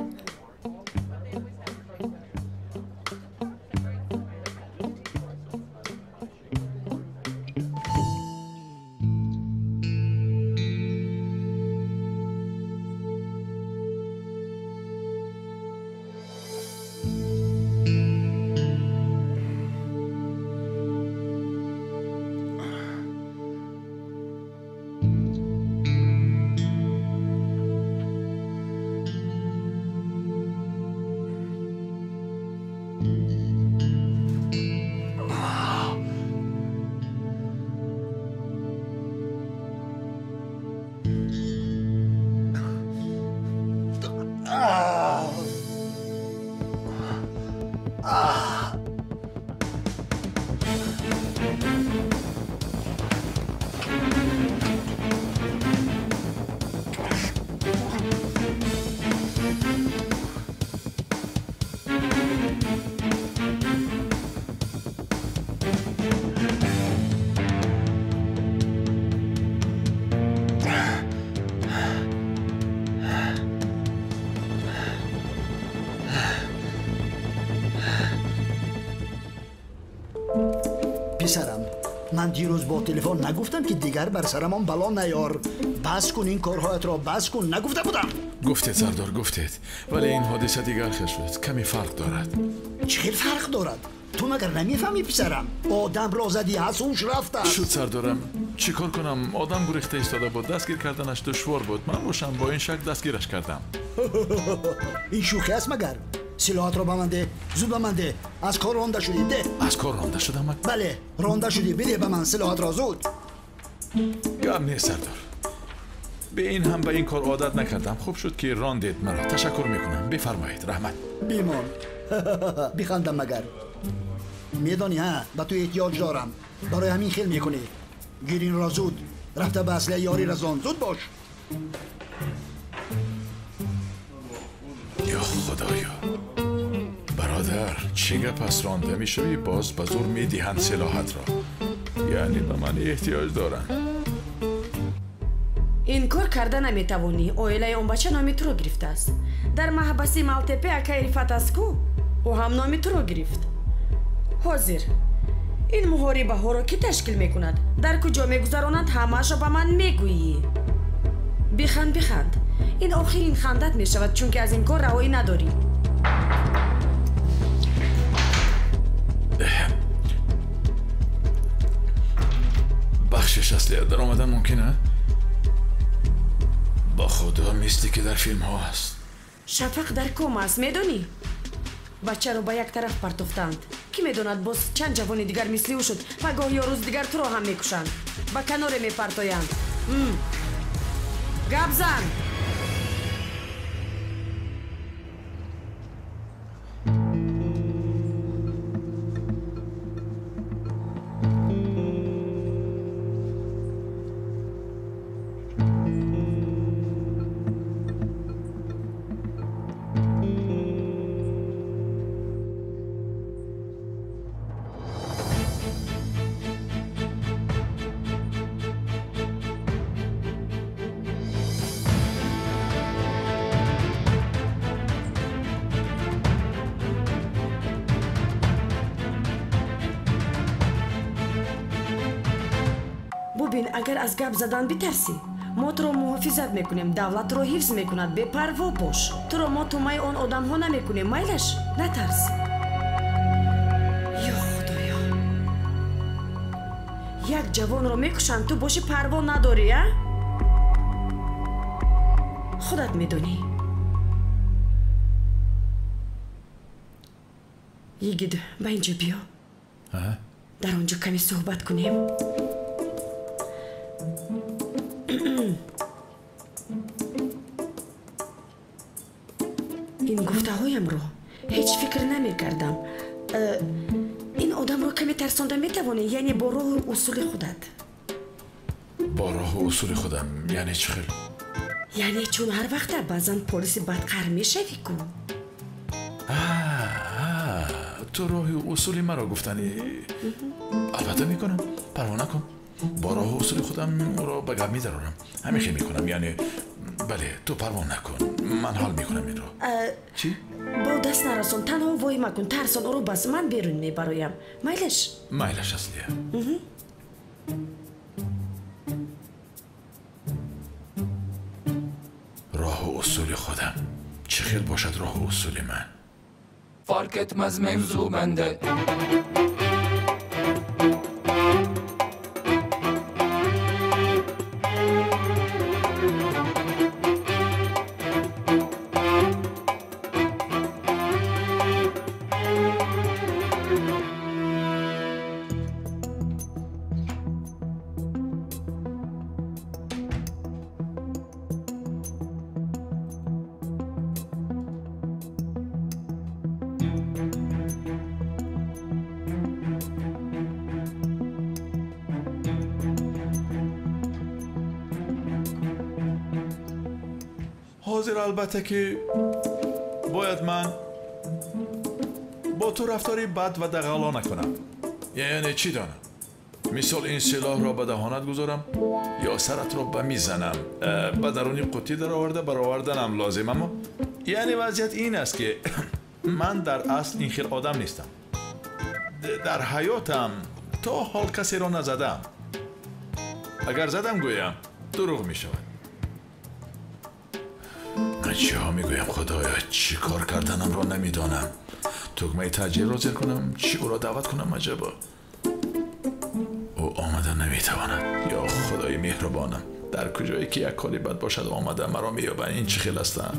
Писарам, ман дирӯз бо телефон нагуфтам, ки дигар бар сарамон бало наёр. Бас кун ин корҳоятро, бас кун, нагуфта будам? Гуфтед сардор, гуфтед. Вале ин ҳодиса дигар хел шуд, каме фарқ дорад. Чӣ хел фарқ дорад? Ту магар намефаҳмӣ, писарам? Одамро задӣ, аз ҳуш рафтааст. Шуд сардорам, чӣ кор кунам? Одам гурехта истода буд, дастгир карданаш душвор буд. Ман бошам бо ин шак дастгираш кардам. Ин шӯхӣ аст магар? Силоҳатро ба ман деҳ, зуд ба ман деҳ. Аз кор ронда шудӣ, деҳ. Аз кор ронда шудам? Бале, ронда шудӣ, бидеҳ ба ман силоҳатро зуд. Гап нест сардор. Бе ин ҳам ба ин кор одат накардам. Хуб шуд ки рондед маро. Ташаккур мекунам. Бифармоед, раҳмат. Бимон. Бихандам магар. Медонӣ ҳа, ба ту эҳтиёҷ дорам. Барои ҳамин хел мекунӣ. Гир инро зуд. Рафта ба аслия ёрӣ расон. Зуд бош. Ё худоё. Бародар, чӣ гап аст? Ронда мешавӣ, боз ба зур медиҳанд силоҳатро. Яъне ба ман эҳтиёҷ доранд. Ин кор карда наметавонӣ. Оилаи он бача номи туро гирифтааст. Дар маҳбаси Малтепе акаи Рифат аст ку, ӯ ҳам номи туро гирифт. Ҳозир ин муҳорибаҳоро кӣ ташкил мекунад? Дар куҷо мегузаронанд, ҳамаашро ба ман мегӯӣ. Биханд, биханд. Ин охирин хандат мешавад, чунки аз ин кор раҳоӣ надорӣ. Бахшиш, аслия даромадан мумкин а? Ба худо, мисли ки дар филмҳо аст. Шафақ дар кома аст, медонӣ? Бачаро ба як тараф партофтанд. Кӣ медонад, боз чанд ҷавони дигар мисли ӯ шуд. Пагоҳ ё рӯз дигар туро ҳам мекушанд, ба каноре мепартоянд. Гап зан! Бубин, агар аз гап задан битарсӣ, мо туро муҳофизат мекунем, давлат туро ҳифз мекунад. Бепарво бош. Туро мо тумаи он одамҳо намекунем. Майлаш, натарс. Ё худоё, як ҷавонро мекушанд, ту боши парво надорӣ, а? Худат медонӣ. Йигит, ба инҷо биё. Дар он ҷо каме суҳбат кунем. Ин гуфтаҳоямро ҳеҷ фикр намекардам. Ин одамро каме тарсонда метавонӣ, яъне бо роҳу усули худат. Бо роҳу усули худам яъне чӣ хел? Яъне чун ҳар вақта баъзан полиси бадқаҳр мешавӣ ку. Ту роҳи усули маро гуфтанӣ? Албатта мекунам, парво накун. Бо роҳу усули худам ӯро ба гап медарорам. Ҳамин хел мекунам, яъне бале, ту парво накун, ман ҳал мекунам инро. Чӣ? Бо даст нарасон, танҳо воҳима кун, тарсон ӯро, бас ман берун мебароям. Майлаш? Майлаш, Аслия. Роҳу усули худам чӣ хел бошад? Роҳу усули ман. Fark etmez, mevzu bende. Ҳозир албатта ки бояд ман бо ту рафтори бад ва дағало накунам. Яъне чӣ донам? Мисол ин силоҳро ба даҳонат гузорам ё саратро ба мизанам, ба даруни қуттӣ дароварда бароварданам лозим. Аммо яъне вазъият ин аст ки ман дар асл ин хел одам нестам. Дар ҳаётам То ҳол касеро назадам. Агар задам гӯям, дурӯғ мешавад. Ман чиҳо мегӯям, худоё, чӣ кор карданамро намедонам. Тугмаи таъҷилро зер кунам, чӣ ӯро даъват кунам, аҷабо. Ӯ омада наметавонад. Ё худои меҳрубонам, дар куҷое ки як кори бад бошад омада маро меёбанд. Ин чӣ хел ҳастанд?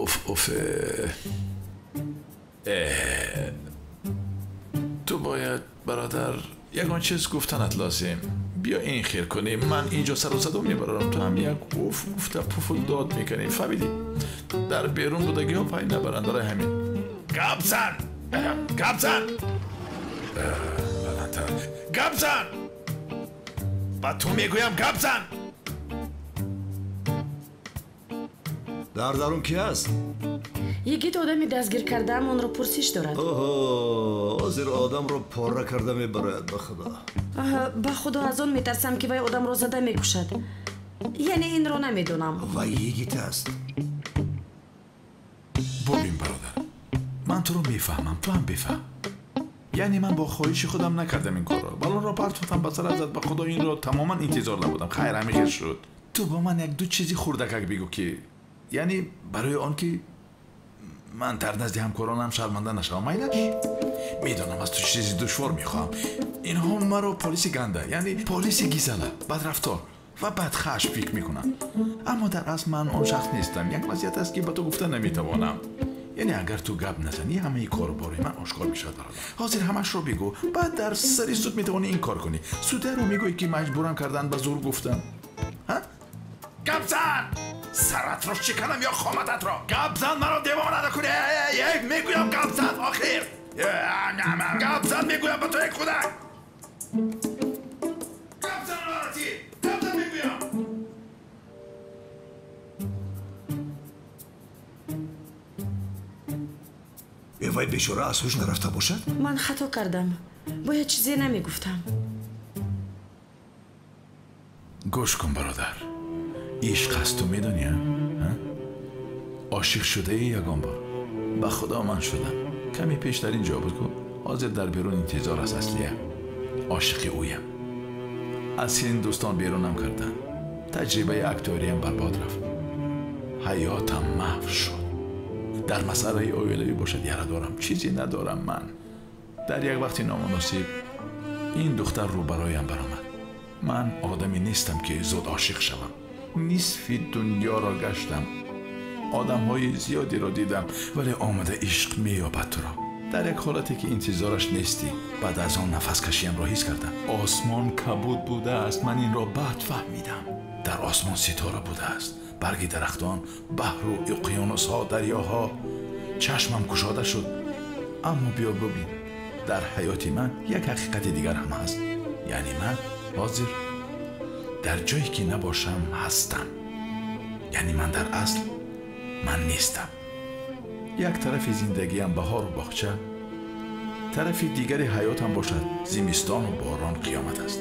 Уф уф. Ту бояд бародар ягон чиз гуфтанат лозим. Биё ин хел кунем, ман инҷо сару садо мебарам, ту ҳам як уф гуфта пуфу дод мекунӣ. Фаҳмидӣ? Дар берун будагиҳо пай набаранд. Барои ҳамин гап зан, гап зан, баландтар гап зан. Ба ту мегӯям гап зан. Дар дарун ки аст? Йигит одами дастгир кардаам онро пурсиш дорад. Оҳо, ҳозир одамро пора карда мебарояд. Ба худо, ба худо аз он метарсам ки вай одамро зада мекушад. Яъне инро намедонам. Вай йигит аст. Бубин бародар, ман туро мефаҳмам, ту ҳам бифаҳм. Яъне ман бо хоҳиши худам накардам ин корро. Балонро партофтам ба сарат зад. Ба худо инро тамоман интизор набудам. Хайр, ҳамин хел шуд. Ту бо ман як ду чизи хурдакак бигӯ ки яъне барои он ки ман дар назди ҳамкоронам шарманда нашавам. Майлаш? Медонам аз ту чизи душвор мехоҳам. Инҳо маро полиси ганда, яъне полиси гизала, бадрафтор ва бадхашм фикр мекунанд. Аммо дар асл ман он шахс нестам. Як вазъият аст ки ба ту гуфта наметавонам. Яъне агар ту гап назанӣ, ҳамаи кору бори ман ошкор мешавад бародар. Ҳозир ҳамашро бигӯ, баъд дар сари суд метавонӣ ин кор кунӣ. Судяро мегӯӣ ки маҷбурам кардан, ба зур гуфтам. Гап зан! Саратро шиканам ё хомататро. Гап зан, маро девона накунӣ. Мегӯям гап зан, охир. Гап зан мегӯям ба ту, эй кӯдак. Гап зан, лаънатӣ. Гап зан мегӯям. Вай бечора аз ҳуш нарафта бошад? Ман хато кардам. Бояд чизе намегуфтам. Гӯш кун бародар. Ишқ аст, ту медонӣ? Ошиқ шудаӣ ягон бор? Ба худо ман шудам. Каме пеш дар ин ҷо буд ку, ҳозир дар берун интизор аст. Аслия ошиқи ӯям. Аз ҳиндустон берунам кардам. Таҷрибаи актёриям барбод рафт. Ҳаётам маҳв шуд. Дар масъалаи оилавӣ бошад яра дорам, чизе надорам ман. Дар як вақти номуносиб ин духтар рӯбароям баромад. Ман одаме нестам ки зуд ошиқ шавам. Нисфи дунёро гаштам, одамҳои зиёдеро дидам, вале омада ишқ меёбад туро. Дар як ҳолате ки интизораш нестӣ. Баъд аз он нафаскашиямро ҳис кардам. Осмон кабуд будааст, ман инро баъд фаҳмидам. Дар осмон ситора будааст, барги дарахтон, баҳру уқёнусҳо, дарёҳо. Чашмам кушода шуд. Аммо биё бубин, дар ҳаёти ман як ҳақиқати дигар ҳам ҳаст. Яъне ман ҳозир дар ҷое ки набошам ҳастам. Яъне ман дар асл ман нестам. Як тарафи зиндагиам баҳору боғча, тарафи дигари ҳаётам бошад зимистону борон, қиёмат аст.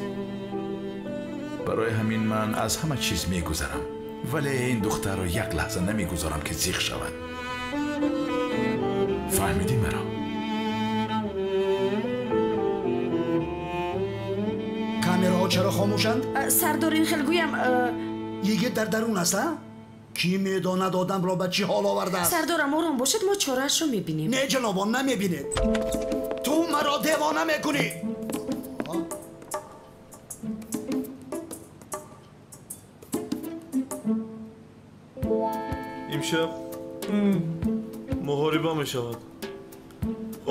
Барои ҳамин ман аз ҳама чиз мегузарам, вале ин духтарро як лаҳза намегузорам ки зиқ шавад. Фаҳмидӣ маро? Камераҳо чаро хомӯшанд? Сардор, ин хел гӯям, йигит дар дарун аст, а? Кӣ медонад одамро ба чӣ ҳол овардааст? Сардорам, ором бошед, мо чораашро мебинем. Не ҷанобон, намебинед. Ту маро девона мекунӣ. Имшаб муҳориба мешавад.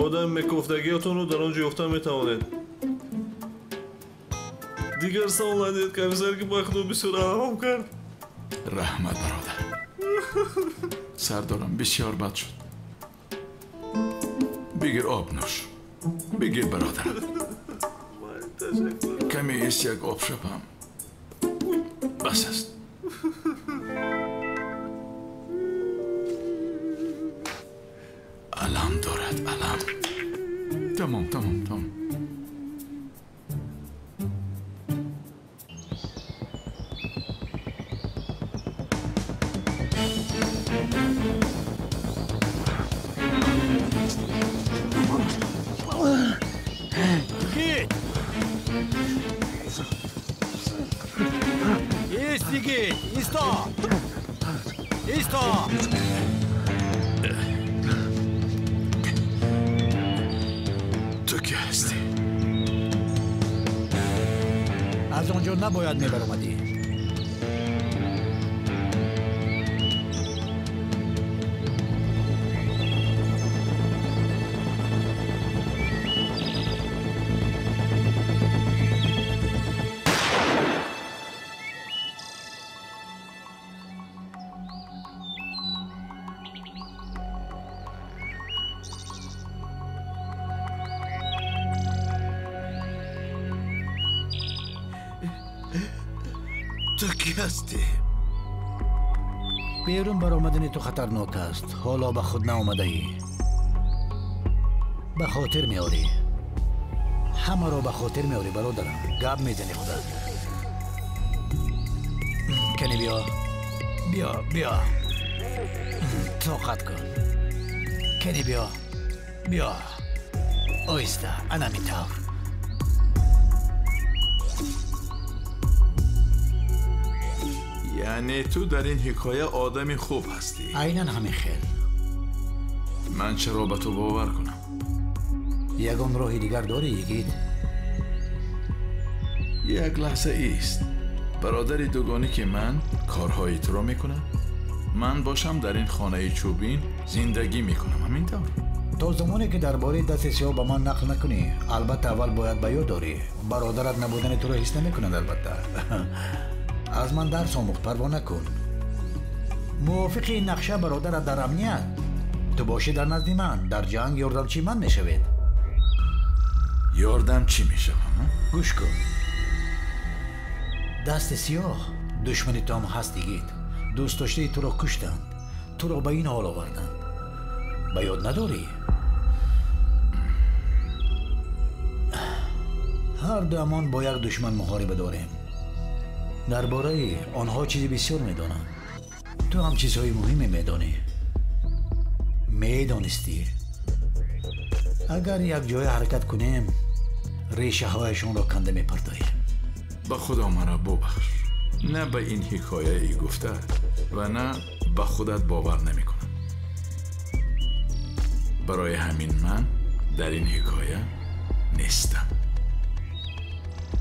Одами мекофтагиатонро дар он ҷо ёфта метавонед. Дигар савол надиҳед, комиссар, ки ба худо бисёр алам кард. Раҳмат бародар. Сардорам, бисёр бад шуд. Бигир об нӯш. Бигир бародар. Каме эст як об шапам. Бас аст. Алам дорад, алам. Тамом, тамом, тамом. Йигит! Йигит, исто! Исто! Ту кӣ ҳастӣ? Аз он ҷо набояд мебаромадӣ. Берун баромадани ту хатарнок аст. Ҳоло ба худ наомадаӣ. Ба хотир меорӣ. Ҳамаро ба хотир меорӣ, бародарам. Гап мезани худат. Кани биё. Биё, биё. Тоқат кун. Кани биё. Биё. Оҳиста, ана ҳамин тавр. Яъне ту дар ин ҳикоя одами хуб ҳастӣ? Айнан ҳамин хел. Ман чаро ба ту бовар кунам? Ягон роҳи дигар дорӣ, Йигит? Як лаҳза ист. Бародари дугонӣ ки ман корҳои туро мекунам, ман бошам дар ин хонаи чӯбин зиндагӣ мекунам, ҳамин тавр? То замоне ки дар бораи дасти сиёҳ ба ман нақл накунӣ, албатта аввал бояд ба ёд дорӣ. Бародарат набудани туро ҳис намекунад, албатта. Аз ман дарс омӯхт, парво накун. Мувофиқи ин нақша бародарат дар амният, ту бошӣ дар назди ман, дар ҷанг ёрдамчии ман мешавед. Ёрдамчӣ мешавам? Гӯш кун. Дасти сиёҳ душмани ту ҳам ҳаст, Йигит. Дӯстдоштаи туро куштанд, туро ба ин ҳол оварданд. Ба ёд надорӣ? Ҳар дуамон бо як душман муҳориба дорем. Дар бораи онҳо чизи бисёр медонам. Ту ҳам чизҳои муҳиме медонӣ. Медонистӣ. Агар якҷоя ҳаракат кунем, решаҳояшонро канда мепартоем. Ба худо маро бубахш. На ба ин ҳикояи гуфта ва на ба худат бовар намекунам. Барои ҳамин ман дар ин ҳикоя нестам.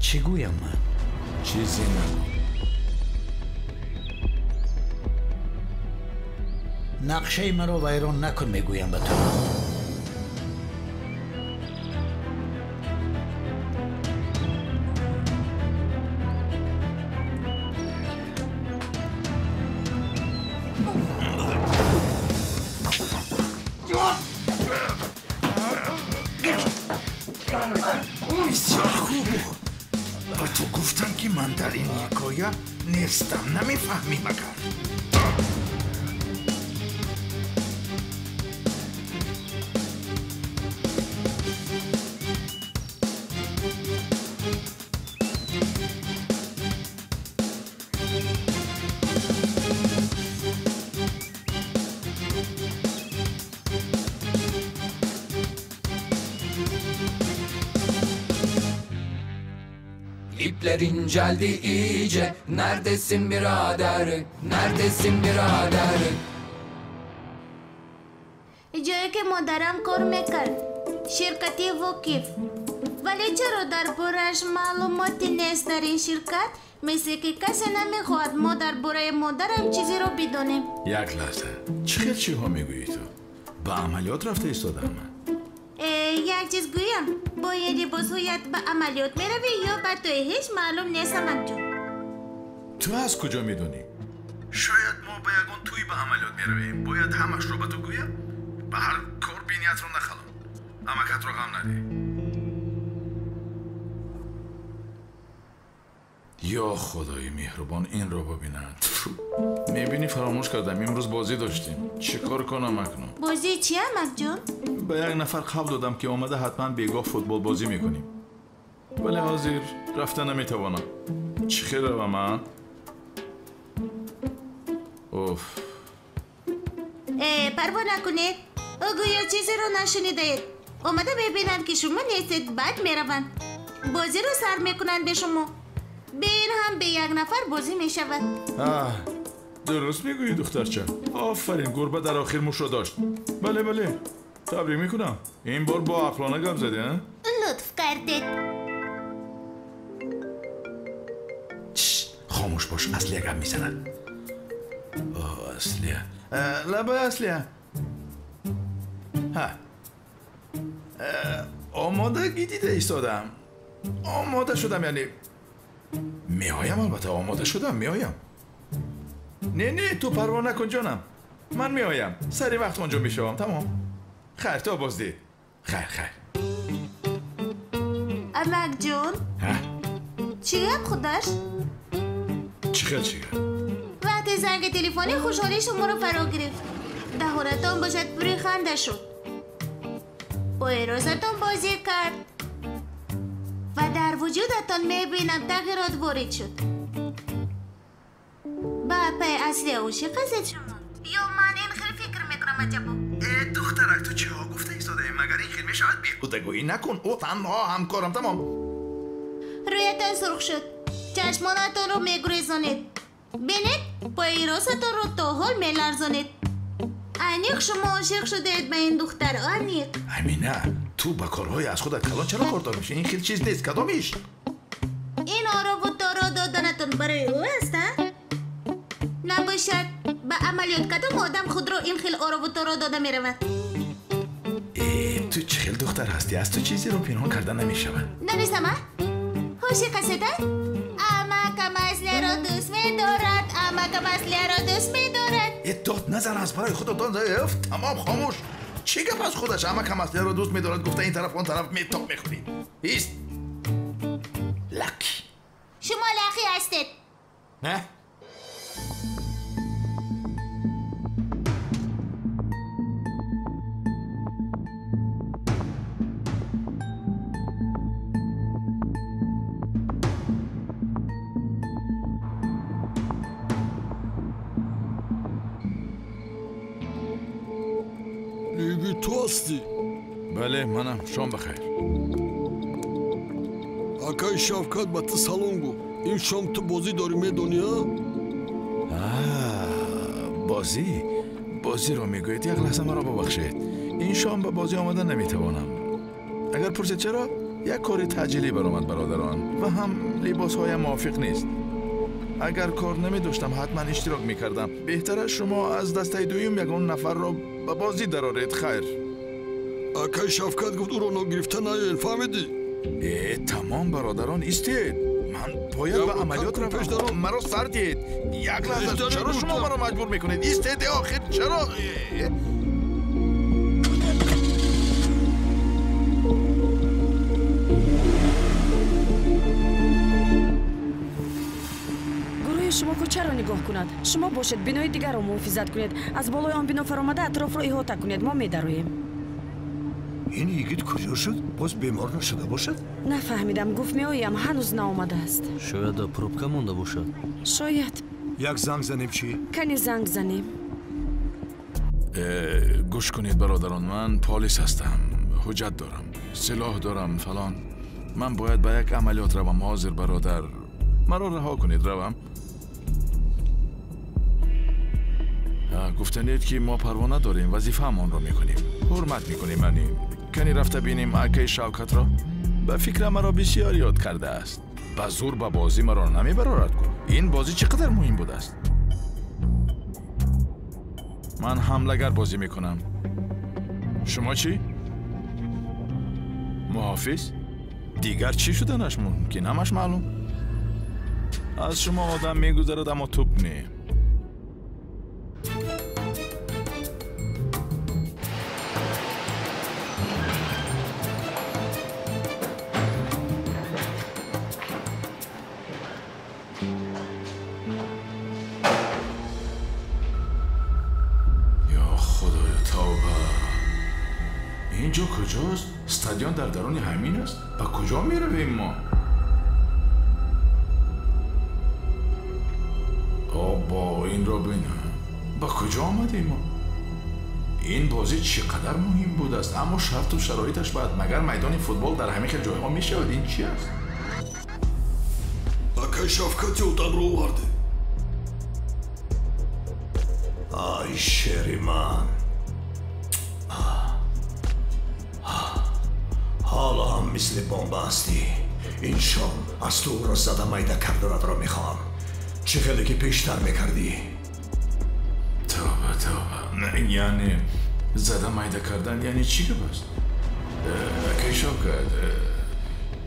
Чӣ гӯям ман? Чизе нагӯ. Нақшаи маро вайрон накун, мегӯям ба ту. Бисёр хуб. Ба ту гуфтам, ки ман дар ин ҳикоя нестам. Намефаҳмӣ магар? İpler inceldi iyice. Neredesin birader? Neredesin birader? Ҷое ки модарам кор мекард, ширкати Вокиф. Вале чаро дар борааш маълумоте нест дар ин ширкат? Мисли ки касе намехоҳад мо дар бораи модарам чизеро бидонем. Як лаҳза, чӣ хел чиҳо мегӯӣ ту? Ба амалиёт рафта истодаам ман. Як чиз гӯям, бо ин либосҳоят ба амалиёт меравӣ ё ба тӯи ҳеҷ маълум нест, амакҷон. Ту аз куҷо медонӣ? Шояд мо ба ягон тӯй ба амалиёт меравем. Бояд ҳамашро ба ту гӯям? Ба ҳар кор бениятро нахалон. Амакатро ғам надеҳ. Ё худои меҳрубон, инро бибинанд. Мебинӣ, фаромӯш кардам, имрӯз бозӣ доштем. Чӣ кор кунам акнун? Бозии чи, амакҷон? Ба як нафар қавл додам, ки омада ҳатман бегоҳ футболбозӣ мекунем. Вале ҳозир рафта наметавонам. Чӣ хел равам, а? Оф. Парво накунед. Ӯ гӯё чизеро нашунидаед. Омада мебинанд, ки шумо нестед, баъд мераванд. Бозиро сар мекунанд бе шумо. Бе ин ҳам бе як нафар бозӣ мешавад. Дуруст мегӯӣ, духтарча. Офарин, гурба дар охир мушро дошт. Бале, бале, табрик мекунам. Ин бор бо ақлона гап задӣ, а? Лутф кардед. Хомӯш бош, Аслия гап мезанад. Аслия. Лабай, Аслия. Ҳа. Омодагӣ дида истодам. Омода шудам, яъне меоям, албатта омода шудам, меоям. Не, не, ту парво накун, ҷонам. Ман меоям. Сари вақт онҷо мешавам, тамом. Хайр, то боздид. Хайр, хайр. Амакҷон? Ҳа? Чӣ гап худаш? Чӣ хел чӣ гап? Вақте занги телефонӣ хушҳолии шуморо фаро гирифт. Даҳонатон бошад пури ханда шуд. Бо эрозатон бозӣ кард. Ва дар вуҷудатон мебинам тағйирот ворид шуд. Ба апаи Аслия ошиқ ҳастед шумо? Ё ман ин хел фикр мекунам аҷабо? Э, духтарак, ту чиҳо гуфта истодаӣ? Магар ин хел мешавад? Беҳудагӯӣ накун. Ӯ танҳо ҳамкорам, тамом. Рӯятон сурх шуд. Чашмонатонро мегурезонед. Бинед, пои ростатонро то ҳол меларзонед. Аниқ шумо ошиқ шудаед ба ин духтар, аниқ. Амина, ту ба корҳои аз худат калон чаро кордор мешавӣ? Ин хел чиз нест, кадомиш? Ин орову торо доданатон барои ӯ аст, а? Набошад, ба амалиёт кадом одам худро ин хел орову торо дода меравад? Э, ту чӣ хел духтар ҳастӣ? Аз ту чизеро пинҳон карда намешавад. Донистам, а? Ошиқ ҳастед, а? Амакам Аслияро дӯст медорад, амакам Аслияро дӯст медорад. Э, дод назан аз барои худо, дод назан. Тамом, хомӯш. Чӣ гап аз худаш? Амакам Аслияро дӯст медорад гуфта ин тараф он тараф метоб мехӯрӣ. Ист. Лақӣ. Шумо лақӣ ҳастед. Не? Ту ҳастӣ? Бале, манам. Шом бахайр. Акаи Шавкат ба ту салом гуфт. Ин шом ту бозӣ дорӣ, медонӣ, а? Бозӣ? Бозиро мегӯед? Як лаҳза маро бубахшед. Ин шом ба бозӣ омада наметавонам. Агар пурсед чаро, як кори таъҷилӣ баромад, бародарон, ва ҳам либосҳоям мувофиқ нест. Агар кор намедоштам, ҳатман иштирок мекардам. Беҳтар аст шумо аз дастаи дуюм ягон нафарро ба бозӣ дароред. Хайр. Акаи Шавкат гуфт ӯро ногирифта наёед, фаҳмидӣ? Э, тамом, бародарон, истед. Ман бояд ба амалиёт равам. Маро сар диҳед. Як лаҳза, чаро шумо маро маҷбур мекунед? Истед, охир, чаро? Шумо кӯчаро нигоҳ кунад. Шумо бошед, бинои дигарро муҳофизат кунед. Аз болои он бино фаромада атрофро иҳота кунед. Мо медароем. Ин йигит куҷо шуд? Боз бемор нашуда бошад? Нафаҳмидам. Гуфт меоям, ҳанӯз наомадааст. Шояд дар пробка монда бошад. Шояд. Як занг занем чӣ? Кани занг занем. Гӯш кунед, бародарон, ман полис ҳастам. Ҳуҷҷат дорам, силоҳ дорам, фалон. Ман бояд ба як амалиёт равам ҳозир, бародар. Маро раҳо кунед, равам. Гуфтанед ки мо парво надорем, вазифаамонро мекунем. Ҳурмат мекунем, ани. Кани рафта бинем акаи Шавкатро? Ба фикрам маро бисёр ёд кардааст. Ба зур ба бозӣ маро намебарорад ку. Ин бозӣ чӣ қадар муҳим будааст? Ман ҳамлагар бозӣ мекунам. Шумо чӣ? Муҳофиз? Дигар чӣ шуданаш мумкин? Ҳамаш маълум. Аз шумо одам мегузарад, аммо тӯп не. Инҷо куҷост? Стадион дар даруни ҳамин аст? Ба куҷо меравем мо? Обо, инро бинам. Ба куҷо омадем мо? Ин бозӣ чӣ қадар муҳим будааст, аммо шарту шароиташ баъд. Магар майдони футбол дар ҳамин хел ҷойҳо мешавад? Ин чи аст? Акай Шавкати одамро оварде. Ай, шери ман. Ҳоло ҳам мисли бомба ҳастӣ. Ин шом аз ту ӯро зада майда карданатро мехоҳам. Чӣ хеле ки пештар мекардӣ. Тавба, тавба. Яъне зада майда кардан яъне чӣ гап аст? Акай Шавкат,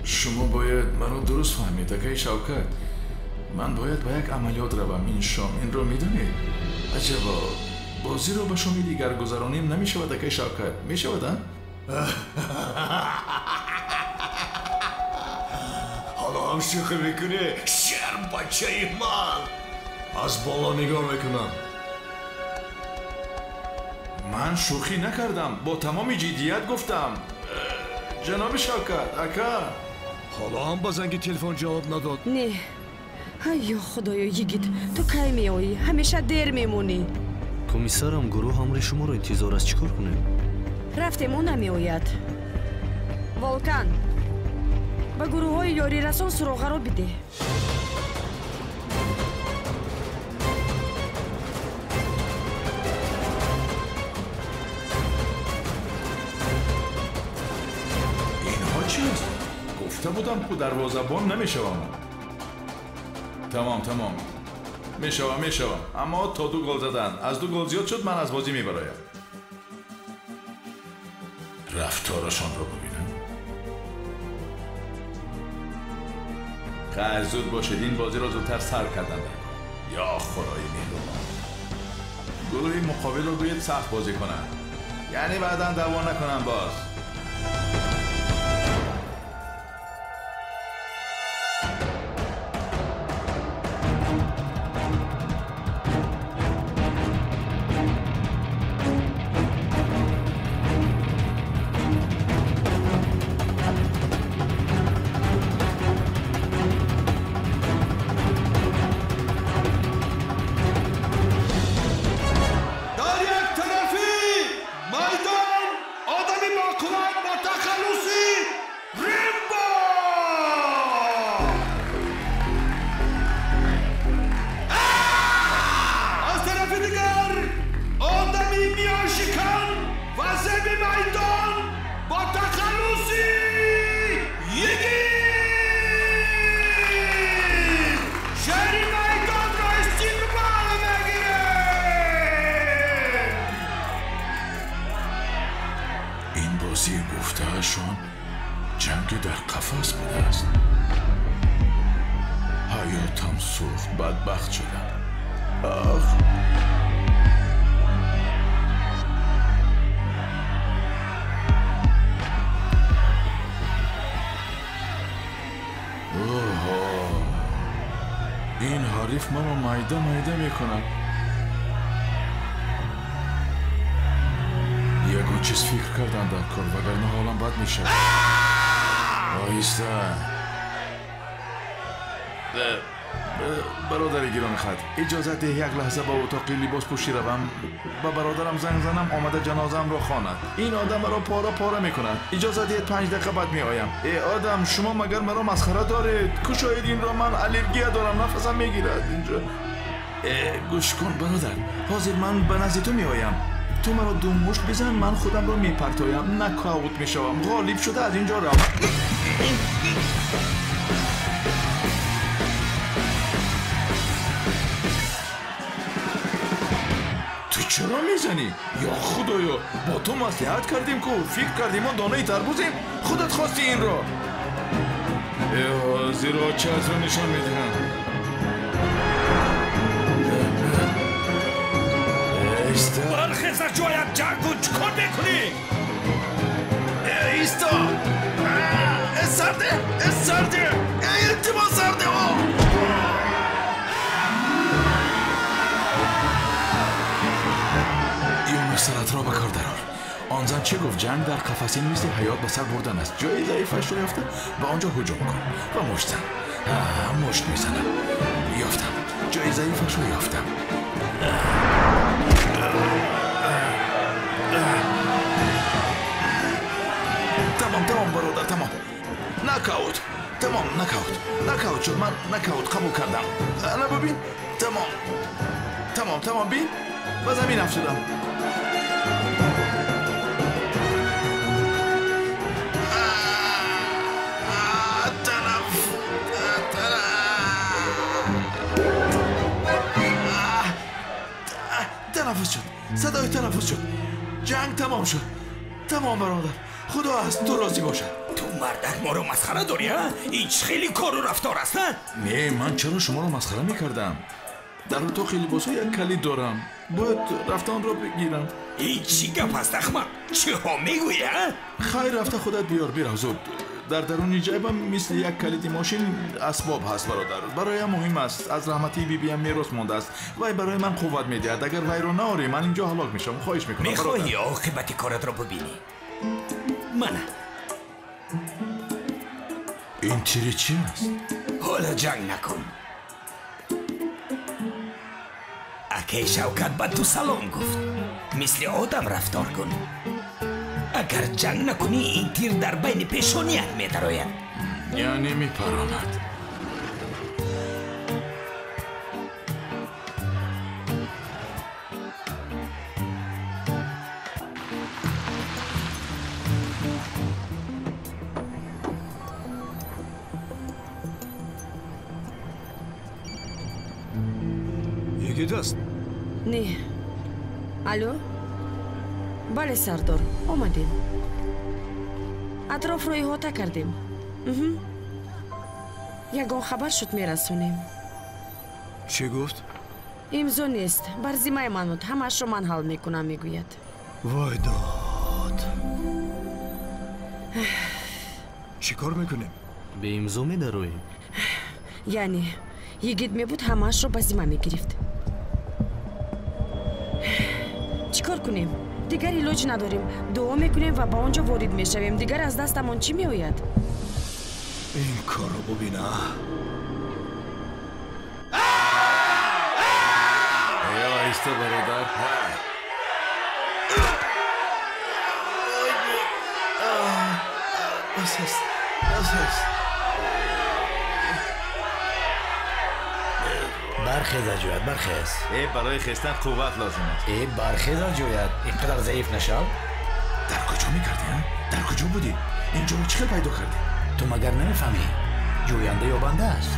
шумо бояд маро дуруст фаҳмед, акай Шавкат. Ман бояд ба як амалиёт равам ин шом, инро медонед? Аҷабо, бозиро ба шоми дигар гузаронем намешавад, акай Шавкат. Мешавад, а? Ҳоло ҳам шӯхӣ мекунӣ, шер бачаи ман. Аз боло нигоҳ мекунам. Ман шӯхӣ накардам, бо тамоми ҷиддият гуфтам. Ҷаноби Шавкат, ака. Ҳоло ҳам ба занги телефон ҷавоб надод. Не. Ё худоё, йигит, ту кай меоӣ? Ҳамеша дер мемонӣ. Комиссарам, гурӯҳ амри шуморо интизор аст. Чӣ кор кунем? Рафтем, ӯ намеояд. Волкан, ба гурӯҳҳои ёрирасон суроғаро бидеҳ. Инҳо чист? Гуфта будам ку дарвозабон намешавам. Тамом, тамом. Мешавам, мешавам. Аммо то 2 гол задан. Аз 2 гол зиёд шуд, ман аз бозӣ мебароям. Рафторашонро бубинам. Хайр, зуд бошед, ин бозиро зудтар сар кардан дар кор. Ё худои меҳрубон. Гурӯҳи муқобилро гӯед сахт бозӣ кунанд. Яъне баъдан даъво накунам боз. Маро майда майда мекунад. Ягон чиз фикр кардан дар кор, вагарна ҳолам бад мешавад. Оҳиста. Бародари гиромихат, иҷозат деҳ як лаҳза ба утоқи либоспӯшӣ равам, ба бародарам занг занам, омада ҷанозаамро хонад. Ин одам маро пора пора мекунад. Иҷозат диҳед 5 дақиқа баъд меоям. Э одам, шумо магар маро масхара доред? Кушоед инро, ман аллергия дорам, нафасам мегирад инҷо. Э, гӯш кун бародар, ҳозир ман ба назди ту меоям. Ту маро 2 мушт бизан, ман худамро мепартоям, нокаут мешавам, ғолиб шуда аз инҷо равам. Чаро мезанӣ? Ё худоё, бо ту маслиҳат кардем ку, фикр кардем мо донаи тарбузем, худат хости инро. Э, зеро чатро нишон медиҳам. Бархез аз ҷоят, ҷангу, чӣ кор мекунӣ? Э, исто! Э, сарде! Э, сарде! Э, илтимос, сарде! Саратро ба кор дарор. Он зан чӣ гуфт? Ҷанг дар қафасин мисли ҳаёт ба сар бурдан аст. Ҷои заифашро ёфта ба он ҷо ҳуҷум кун ва мушт зан. Мушт мезанам. Ёфтам. Ҷои заифашро ёфтам. Тамом, тамом, бародар, тамом. Нокаут. Тамом, нокаут. Нокаут шуд. Ман нокаут қабул кардам. Ана бибин. Тамом. Тамом, тамом, бин. Ба замин афтодам. تنفس شد. صدای تنفس شد. جنگ تمام شد. تمام برادر. خدا از تو راضی باشد. تو مردک ما رو مسخره داری ها؟ این خیلی کار و رفتار است نه؟ نه، من چرا شما رو مسخره میکردم؟ در اتاق لباس ها یک کلید دارم. باید رفتن را بگیرم. این چی گپ است احمق؟ چه ها میگویی ها؟ خیر، رفته خودت بیار. بیرو زود. در درون جیبم مثل یک کلید ماشین اسباب هست برادر. برایم مهم است. از رحمتی بیبیم میراث مانده است. وی برای من قوت میدهد. اگر وی را نآری من اینجا هلاک میشم. خواهش میکنم. میخواهی عاقبت کارت را ببینی؟ من این تیر چی است؟ حالا جنگ نکن. اکی شوکت به تو سلام گفت. مثل آدم رفتار کن. اگر جنگ نکنی این تیر در بین پیشانیت میدراید. یعنی میپراند. یگید است؟ نه. الو؟ бале сардор, омадем. Атрофро иҳота кардем. Ягон хабар шуд мерасонем. Чӣ гуфт? Имзо нест, бар зиммаи ман буд, ҳамаашро ман ҳал мекунам, мегӯяд. Вой дод! Чӣ кор мекунем? Бе имзо медароем. Яъне йигит мебуд, ҳамаашро ба зимма мегирифт. Чӣ кор кунем? Дигар илоҷ надорем. Дуо мекунем ва ба он ҷо ворид мешавем. Дигар аз дастамон чӣ меояд? Ин корро бубина. Оҳиста бародар. Бас аст, бас аст. Бархез аз ҷоят, бархез. Барои хестан қувват лозим аст. Бархез аз ҷоят, ин қадар заиф нашав. Дар куҷо мекардӣ? Дар куҷо будӣ? Ин ҷоро чӣ хел пайдо кардӣ? Ту магар намефаҳмӣ? Ҷӯянда ёбанда аст.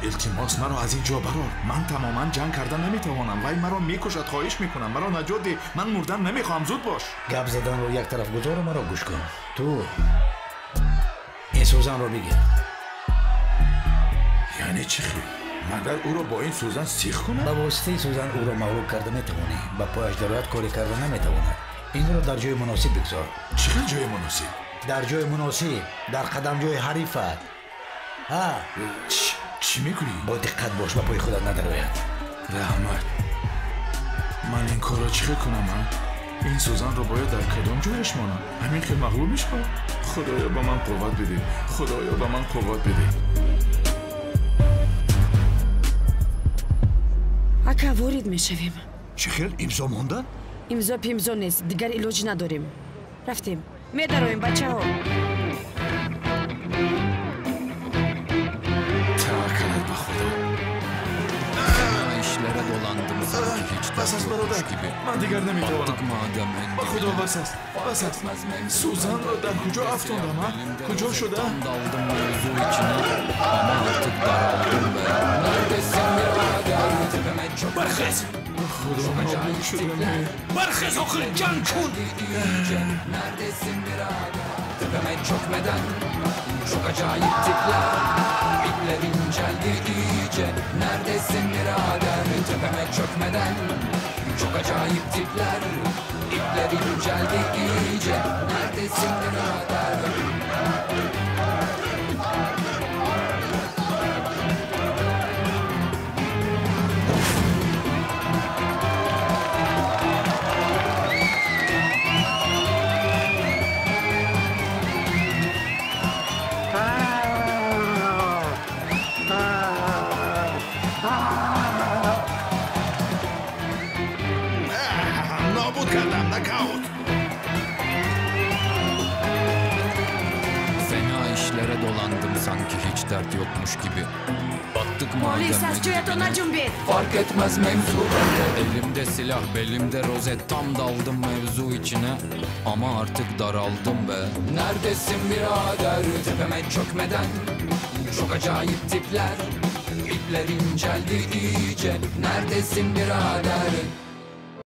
Илтимос, маро аз ин ҷо барор. Ман тамоман ҷанг карда наметавонам. Вай маро мекушад. Хоҳиш мекунам, маро наҷот деҳ. Ман мурдан намехоҳам. Зуд бош. Гап заданро як тараф гузору маро гӯш кун. Ту ин сӯзанро бигир. Яъне чӣ хел? Магар ӯро бо ин сӯзан сих кунам? Ба воситаи сӯзан ӯро мағлуб карда метавонӣ. Ба пояш дарояд, коре карда наметавонад. Инро дар ҷои муносиб бигзор. Чӣ хел ҷои муносиб? Дар ҷои муносиб, дар қадамҷои ҳарифат. Ҳа? Чӣ мекунӣ? Бо диққат бош, ба пои худат надарояд. Раҳмат. Ман ин корро чӣ хел кунам, а? Ин сӯзанро бояд дар кадом ҷояш монам? Ҳамин хел мағлуб мешавам? Худоё, ба ман қувват бидеҳ. Худоё, ба ман қувват бидеҳ. Ака, ворид мешавем. Чӣ хел имзо монда? Имзо пимзо нест, дигар илоҷ надорем. Рафтем. Медароем, бачаҳо. Бас аст бародар, ман дигар наметавонам. Ба худо бас аст, бас аст. Сӯзанро дар куҷо афтондам, а? Куҷо шуда? Бархез! Ба худо нобуд шудам. Бархез, охир ҷанг кун! Tepeme çökmeden çok acayip tipler. İpler inceldi iyice. Neredesin birader? Tepeme çökmeden çok acayip tipler. İpler inceldi iyice. Neredesin birader? hiç dert yokmuş gibi. Battık madem Polis en аз ҷоятон dibine. наҷунбед. Fark etmez mevzu bende. Elimde silah belimde rozet, tam daldım mevzu içine. Ama artık daraldım be. Neredesin birader tepeme çökmeden? Çok acayip tipler, İpler inceldi iyice. Neredesin birader?